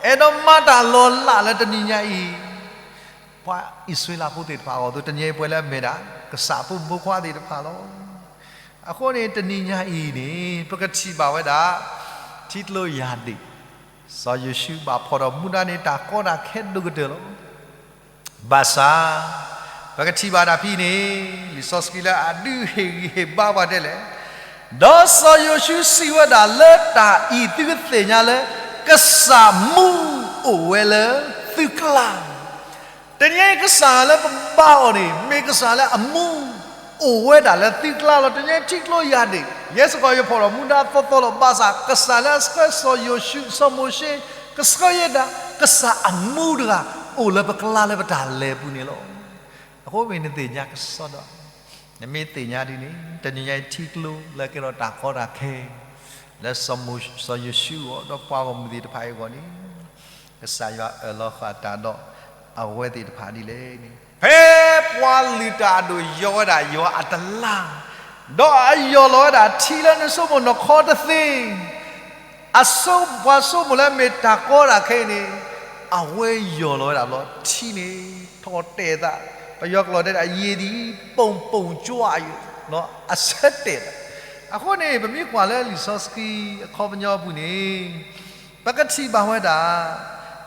အဲၣ်ဒိးမၤတၢ်လီၤလးလၢတနံၤညါအံၤ ပှၤအံၣ်စရ့လးဖိသ့ၣ်တဖၣ်အဂီၢ် သိးတနံၤညါအံၤပှဲၤလၢအမဲာ်ဒၣ် ကစၢ်ဖိမုၣ်ဖိခွါသ့ၣ်တဖၣ်လီၤ. အဃိန့ၣ် တနံၤညါအံၤန့ၣ် ပကထံၣ်ဘၣ်ဝဲဒၣ် ထံကျိယၢ်ဒ့ၣ်, စီၤယိၤၡူဘၣ်ဖီၣ်ထီၣ်မူဒါန့ၣ် တၢ်ကီတၢ်ခဲဒိၣ်ကတၢၢ်လီၤ. ဘၣ်ဆၣ် ပကထံၣ်ဘၣ်တၢ်ဖဲအံၤန့ၣ် လံာ်စီဆှံလၢအဒုးဟ့ၣ်ဂံၢ်ဟ့ၣ်ဘါပှၤတဲလဲၣ်, ဒီးစီၤယိၤၡူစံးဝဲဒၣ်, လၢတၢ်အံၤသုကသ့ၣ်ညါလၢ ကစၢ်မူအိၣ်ဝဲလၢသုကျါ တနံၤအံၤကစၢ်လၢပဘါအီၤန့ၣ် မ့ၢ်ကစၢ်လၢအမူအိၣ်ဝဲဒၣ်လၢသုကျါလီၤ. တနံၤအံၤထံကျိယၢ်ဒ့ၣ် ယဲစ့ၢ်ကီးယဖီၣ်ထီၣ်မူဒါသီသီလီၤ. ဘၣ်ဆၣ် ကစၢ်လၢအဆှၢစီၤယိၤၡူ စီၤမိၤၡ့ ကဆှၢယဲဒၣ် ကစၢ်အမူတဂၤ အိၣ်လၢပကျါလၢပတၢ်လဲၤပူၤန့ၣ်လီၤ. အဃိမ့ၢ်နသ့ၣ်ညါကစီဒီ, နမ့ၢ်သ့ၣ်ညါဒ်န့ၣ် တနံၤညါအံၤထံကျိလၢကဲထီၣ်တၢ်ကီတၢ်ခဲ လၢစီၤမိၤ, စီၤယိၤၡူအဂီၢ် ဒီးပှၤဂီၢ်မုၢ်သ့ၣ်တဖၣ်အံၤအဂီၢ်န့ၣ် ကစၢ်ယွၤအၢၣ်လီၤဃာ်တၢ်ဒီးအဝဲသ့ၣ်တဖၣ်ဒ်လဲၣ်န့ၣ် ဖဲပှၤလုၢ်တၢ်အဒိၣ်ယီၤဝဲဒၣ်ယွၤအတလါ, ဒီးအယီၢ်လီၤဝဲဒၣ်ထံလၢနဆိကမိၣ်နခီတသ့ အဆိ, ပှၤဆိကမိၣ်လၢမ့ၢ်တၢ်ကီတၢ်ခဲအံၤန့ၣ် အဝဲယီၢ်လီၤဝဲဒၣ်ဘျီ ထံန့ၣ် ထီၣ်တဲာ်သး, ပယီၤကျိာ်တဲဒၣ် ရေသည်ပုံပုံကြွား, အဆၢတဲာ်သး. အဃိန့ၣ် ပမ့ၢ်ကွၢ်လၢလံာ်စီဆှံအခီပညီအပူၤန့ၣ် ပကထံၣ်ဘၣ်ဝဲဒၣ်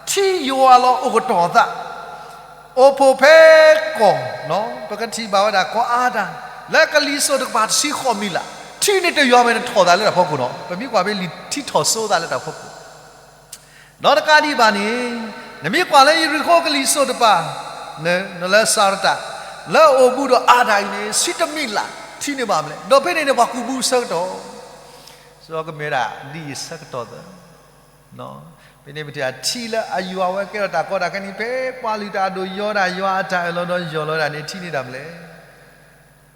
ထံယွၤလီၤအိၣ်ကတီၢ်သး အိၣ်ဖှိၣ်ဖဲကီၢ်, ပကထံၣ်ဘၣ်ဝဲဒၣ်ကီၢ်အါဒၣ် လၢကလံၤစိးတကပၤတဆံဃိးမံၤလး, ထံန့ၣ်တယွၤဘၣ်န့ၣ်ထီၣ်သးလၢတၢ်ဖီခိၣ်နီၤ. ပမ့ၢ်ကွၢ်ဖဲလံာ်ထံထီၣ်စိသးလၢတၢ်ဖီခိၣ် ဒီးတကးဒံးဘၣ်န့ၣ် နမ့ၢ်ကွၢ်လၢယရံၣ်ဃိကလံၤစိးတကပၤ နလၢစၤရတၢ် လၢအအိၣ်ဘူးဒီးအါတၢ်အံၤန့ၣ် ဆံတမံးလး ထံၣ်န့ၢ်ဘၣ်မလဲၣ်. ဒီးဖဲန့ၣ်န့ၣ် ပှၤကူးဘူးဆၢကတီၢ်, စီၤကမ့ၢ်ဝဲဒၣ် ဒ်အံၤဆၢကတီၢ်သၢ ဖဲန့ၣ်ပထံၣ်ထံလၢအယွၤဝဲကဲထီၣ်တၢ်ကီတၢ်ခဲန့ၣ် ဖဲပှၤလုၢ်တၢ်အဒိၣ်ယီၤတၢ် ယွၤအတၢ်အၢၣ်လီၤဒီးယီၢ်လီၤဝဲဒၣ်န့ၣ် ထံၣ်န့ၢ်တၢ်မလဲၣ်.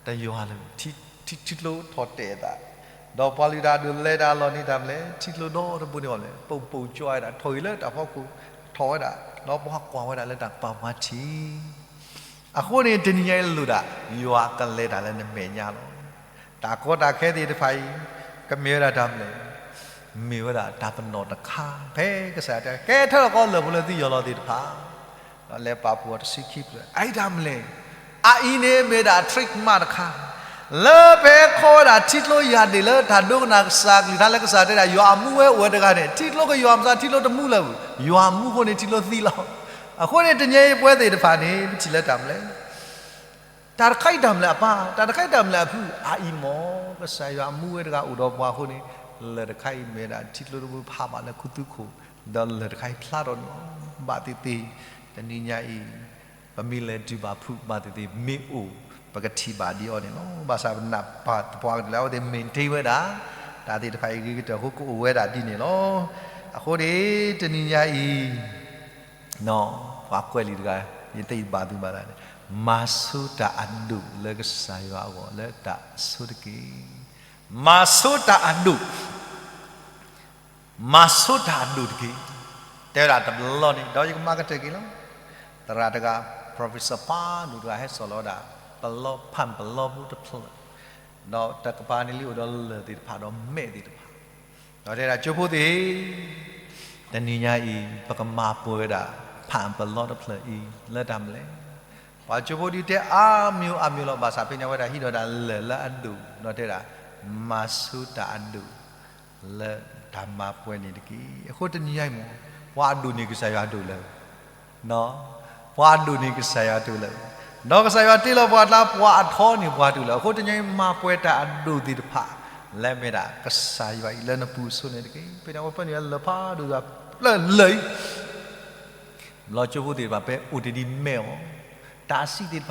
တယွၤလၢ ထံထံကျိထီၣ်တဲာ်အသး, ဒီးပှၤလုၢ်တၢ်အဒိၣ်လဲၤတၢ်လီၢ်န့ၣ်တၢ်မလဲၣ် ထံကျိဒီတဘိန့ၣ်ဘၣ်မလဲၣ် ပိာ်ပိာ်ကၠီဝဲဒၣ် ထီၣ်ဂံၢ်လၢတၢ်ဖီခိၣ် ထီၣ်ဝဲဒၣ် ဒီးပှၤကွၢ်ဝဲဒၣ်လၢတၢ်ကပၤပှၤထံၣ် အဃိန့ၣ် တနံၤညါအံၤလိၣ်ဒၣ် ယွၤကလဲၤတၢ်လၢနမဲာ်ညါလီၤ. တၢ်ကီတၢ်ခဲသ့ၣ်တဖၣ်အံၤ ကမ့ၢ်ဝဲဒၣ်တၢ်မလဲၣ်, မ့ၢ်ဝဲဒၣ်တၢ်ပနီၣ်တခါ ဖဲကစၢ်ယွၤတဲ ကဲထၢၣ်လီၤကီလၢၢ်ဖိလၢသုယီၢ်လီၤသ့ၣ်တဖၣ်, ဒီးလဲၤပာ်ဖှိၣ်အီၤတဆံခံဖျၢၣ် အအံၤတၢ်မလဲၣ်, အအံၤန့ၣ်မ့ၢ်ဒၣ် trick မးတခါ လၢဖဲခီဝဲဒၣ်ထံကျိယၢ်ဒ့ၣ်လၢတၢ်ဒိကနၣ်ကစၢ်အကလုၢ်ကထါလၢကစၢ်တဲဒၣ် ယွၤအမူဝဲအိၣ်ဝဲတဂၤန့ၣ် ထံကျိကယွၤမး ထံကျိတမူလၢၤဘၣ်, ယွၤအမူအဃိန့ၣ် ထံကျိသံလီၤ. အဃိန့ၣ် တနံၤအံၤပဝဲသ့ၣ်တဖၣ်န့ၣ် ပထံၣ်လၢတၢ်မလဲၣ် တၢ်တခါအံၤတၢ်မလဲၣ်အပၢ်, တၢ်တခါအံၤတၢ်မလဲၣ်အဖု, အအံၤမ့ၢ် ကစၢ်ယွၤအမူဝဲတဂၤအိၣ်ဒီးပှၤအဃိန့ၣ်, လၢၢ်တခါအံၤမ့ၢ်ဝဲဒၣ် ထံကျိတဘိဖးဘၣ်လၢခူသူၣ်ခိၣ်, ဒီးလၢၢ်တခါအံၤဖျါထီၣ်န့ၣ်လီၤ. ဘၣ်သ့ၣ်သ့ၣ်, တနံၤညါအံၤ, ပမ့ၢ်လဲၤတုၤဘၣ်ဖုးဘၣ်သ့ၣ်သ့ၣ် မ့ၢ်အိၣ် ပကထံၣ်ဘၣ်ဒ်အံၤန့ၣ်လီၤ. ဘၣ်ဆၣ်ပနၢ်ပၢၢ်သပှၢ်ကတၢၢ်လၢအဝဲသ့ၣ် maintain ဝဲဒၣ်, တၢ်သ့ၣ်တဖၣ်အံၤဂ့ၤကတၢၢ်အဃိ ကအိၣ်ဝဲဒၣ်ဒ်န့ၣ်လီၤ. အဃိန့ၣ် တနံၤညါအံၤ ပှၤကွဲးလံာ်တဂၤ, ယသ့ၣ်ယဘၣ်သုဘၣ်သးန့ၣ်, မၤဆိတၢ်အဒိၣ်လၢကစၢ်ယွၤအဂီၢ် လၢတၢ်ဆိတက့ၢ်. မၤဆိတၢ်အဒိၣ်, မၤဆိတၢ်အဒိၣ်တက့ၢ်. တဲဝဲဒၣ်တဘျီန့ၣ် ဒီးယကမၤကတၢၢ်က့ၤလီၤ. သရၣ်တဂၤ, professor ပှၤဒိၣ်တဂၤ ဟဲစိာ်လီၤဝဲဒၣ် ပလီ ဖၣ်ပလီပူၤတဖျၢၣ်, ဒီးတကပၤန့ၣ်လံအိၣ်ဒီးလၢၢ်သ့ၣ်တဖၣ်ဒီးမဲးသ့ၣ်တဖၣ် ဒီးတဲဒၣ် ကၠိဖိသ့ၣ်ဧၢ, တနံၤညါအံၤ ပကမၤပှဲၤဝဲဒၣ် ဖၣ်ပလီတဖျၢၣ်အံၤ လၢတၢ်မလဲၣ်. ပှၤကၠိဖိဒုးတဲအါမံၤအါမံၤလီၤ. ဘၣ်ဆၣ်ဖဲန့ၣ် အဝဲဒၣ်ဟံးထီၣ်ဒၣ်လၢၢ်လၢအဒိၣ် ဒီးတဲဒၣ် မၤဆိတၢ်အဒိၣ် လၢတၢ်မၤပှဲၤန့ၣ်တက့ၢ်. အဃိတနံၤညါအံၤမ့ၢ် ပှၤအဒိၣ်န့ၢ်ကစၢ်ယွၤအဒိၣ်လၢ ပှၤအဒိၣ်န့ၢ်ကစၢ်ယွၤအဒိၣ်လၢ, ဒီးကစၢ်ယွၤတ့လီၤပှၤကျါ ပှၤအထီန့ၢ်ပှၤအဒိၣ်လၢ. အဃိတနံၤညါအံၤ မၤပှဲၤတၢ်အဒိၣ်သ့ၣ်တဖၣ် လၢအမ့ၢ်ဒၣ်ကစၢ်ယွၤအံၤလၢနပူၤအစိၤန့ၣ်တက့ၢ်. ဖဲန့ၣ် အဝဲပၢနုာ်လၢလၢၢ်ဖးဒိၣ်တဖျၢၣ်လၢာ်အံၤ ဘျီကၠိဖိသ့ၣ်တဖၣ် ဖဲအိၣ်တ့ၢ်ဒ်မဲးအီၤ, တၢ်အဆံးသ့ၣ်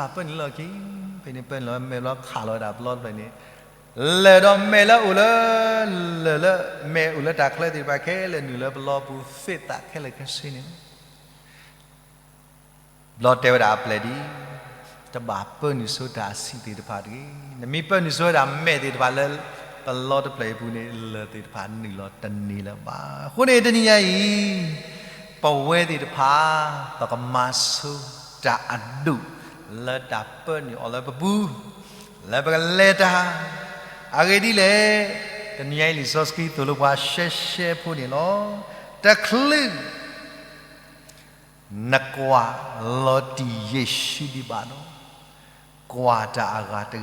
တဖၣ်ပၢနုာ်လၢအီၤက့ၤ. ဖဲန့ၣ် ပၢနုာ်လၢမဲးဘျီ ခးလီၤဝဲဒၣ်ပလီတဖျၢၣ်န့ၣ်, လၢၢ်ဒီးမဲးလၢအအိၣ်လၢ, လၢၢ်လၢမဲးအိၣ်လၢတၢ်ချၢသ့ၣ်တဖၣ်ခဲလၢာ် နုာ်လၢပလီပူၤ သ့ၣ်သၣ်ခဲလၢာ်ခဲဆ့န့ၣ်လီၤ. ဘျီတဲဝဲဒၣ်အပျဲၢ်ဒ်အံၤ, တဘၣ်ပၢနုာ်ဆိတၢ်အဆံးသ့ၣ်တဖၣ်တဂ့ၤ. နမ့ၢ်ပၢနုာ်ဆိဝဲဒၣ်မဲးသ့ၣ်တဖၣ်လၢပလီတဖျၢၣ်အံၤအပူၤန့ၣ် လၢၢ်သ့ၣ်တဖၣ်နုာ်လီၤတန့ၢ်လၢၤဘၣ်. အဃိန့ၣ် တနံၤညါအံၤ ပဝဲသ့ၣ်တဖၣ် ပကမၤဆိတၢ်အဒိၣ် လၢတၢ်ပၢနုာ်အီၤလၢပပူၤ, လၢပကလဲၤတၢ်, အဂ့ၢ်ဒ်လဲၣ်, တနံၤညါအံၤလံာ်စီဆှံသိၣ်လိပှၤရှဲရှဲဖိန့ၣ်လီၤ. တချုး နကွၢ်လီၤတံၢ်ယ့ၣ်ၡူးဒံးဘၣ်ဒီး, ကွၢ်တၢ်အဂၤတဂ့ၤ.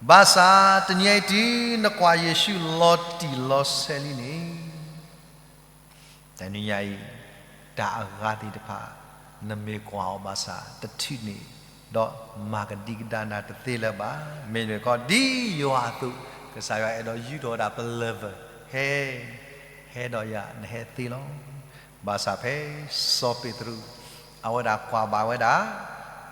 ဘၣ်ဆၣ်တနံၤညါအံၤတုၤနကွၢ်ယ့ၣ်ၡူးလီၤတံၢ်လီၤဆဲးလံန့ၣ်, တနံၤညါအံၤ တၢ်အဂၤသ့ၣ်တဖၣ် နမ့ၢ်ကွၢ်အီၤဘၣ်ဆၣ် တထံၣ်န့ၣ်, ဒီးမၤကဒံကဒါနၤတသ့လၢၤဘၣ်. မ့မ့ၢ်ကီးဒ်ယွၤအသိး, ကစၢ်ယွၤအဲၣ်ဒိးယူၢ်ထီၣ်ဝဲဒၣ်ပလၢၢ်ပၢၢ်, ဟဲ ဟဲဒီးယၤ နဟဲသ့လီၤ. ဘၣ်ဆၣ်ဖဲစီၤပ့းတရူး အဝဲဒၣ်ကွၢ်ဘၣ်ဝဲဒၣ်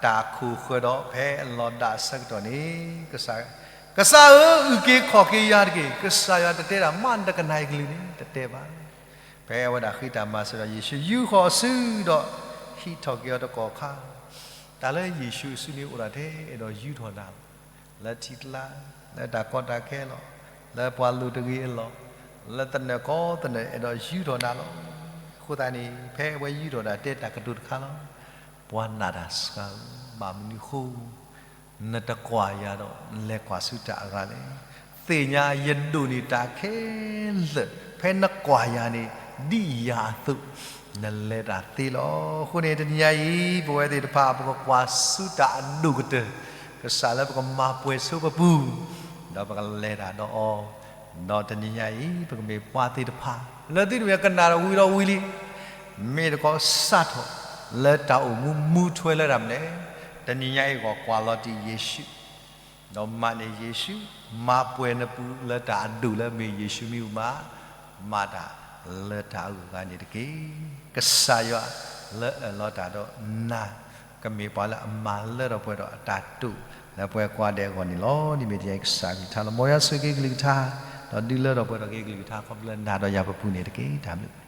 တၢ်ခိၣ်ဃၢၤဒီးဖဲအလီၤဒါအဆၢကတီၢ်န့ၣ်, ကစၢ်ဧၢ, အုၣ်က့ၤခီၣ်က့ၤယၤတက့ၢ်. ကစၢ်ယွၤတတဲဒၣ် မ့ၢ်နတကနၣ်ယကလုၢ်န့ၣ် တတဲဘၣ်. ဖဲအဝဲဒၣ်ဃ့တၢ်မၤစၢၤဒီး ယ့ၣ်ၡူးယူၢ်ဃီၤအစုဒီး ဟံးထီၣ်က့ၤအီၤတကီၢ်ခါ, တၢ်လၢယ့ၣ်ၡူးအစုန့ၣ်အိၣ်ဒၣ်ထဲအဲၣ်ဒိးယူၢ်ထီၣ်နၤလီၤ. လၢထံကျါ, လၢတၢ်ကီတၢ်ခဲလီၤ, လၢပှၤလိၤတဂ့ၤအလီၢ်, လၢသနၢၣ်ကီသနၢၣ်အဲၣ်ဒိးယူၢ်ထီၣ်နၤလီၤ. အဃိသတးန့ၣ် ဖဲအဝဲယူၢ်ထီၣ်ဒၣ်တဲတၢ်ကတိၤတခါလီၤ. ပှၤနာ်တၢ်စှၤဧၢ, ဘၣ်မနုၤအဃိ နတကွၢ်ယၤဒီး လဲၤကွၢ်ဆူတၢ်အဂၤလဲၣ်. သ့ၣ်ညါယဒိၣ်န့ၢ်တၢ်ခဲလၢာ်, ဖဲနကွၢ်ယၤန့ၣ် ဒ်ယၤအသိး နလဲၤတၢ်သ့လီၤ. အဃိန့ၣ် တနံၤညါအံၤ ပဝဲသ့ၣ်တဖၣ် ပကကွၢ်ဆူတၢ်အဒိၣ်ကတၢၢ် ကစၢ်လၢပကမၤပှဲၤဆိပပူၤ, ဒီးပကလဲၤတၢ်ဒီးအီၤ, ဒီးတနံၤညါအံၤ ပကမ့ၢ်ပှၤသ့ၣ်တဖၣ် လၢသုတမ့ၢ်ကနၣ်ဒီးဝံၤဒီးဝံၤလံ မ့ၢ်တခီစးထီၣ်လၢတၢ်အိၣ်မူမူထွဲလၢတၢ်မနုၤလဲၣ်. တနံၤညါအံၤဂီၢ်ကွၢ်လီၤတံၢ်ယ့ၣ်ၡူး, ဒီးမၤန့ၢ်ယ့ၣ်ၡူး, မၤပှဲၤနပူၤလၢတၢ်အဒိၣ်လၢမ့ၢ်ယ့ၣ်ၡူးမံၤမး, မၤတၢ်လၢတၢ်အဂုၤအဂၤန့ၣ်တက့ၢ်. ကစၢ်ယွၤလၢအၢၣ်လီၤတၢ်ဒီးနၤ ကမ့ၢ်ပှၤလၢအမၤလၢထီၣ်ပှဲၤထီၣ်အတၢ်တိာ်လၢပှၤကိးဂၤဒဲးအဂီၢ်န့ၣ်လီၤ. ဒ်မ့ၢ်တၢ်အံၤကစၢ်ကလုၢ်ကထါလီၤ. မ်ယွၤဆိၣ်ဂ့ၤက့ၤကလုၢ်ကထါ, ဒီးဒုးလၢထီၣ်ပှဲၤထီၣ်က့ၤကလုၢ်ကထါ ခီဖျိလၢနၤဒီးယၤပပူၤန့ၣ်တက့ၢ်. တၢ်ဘျုး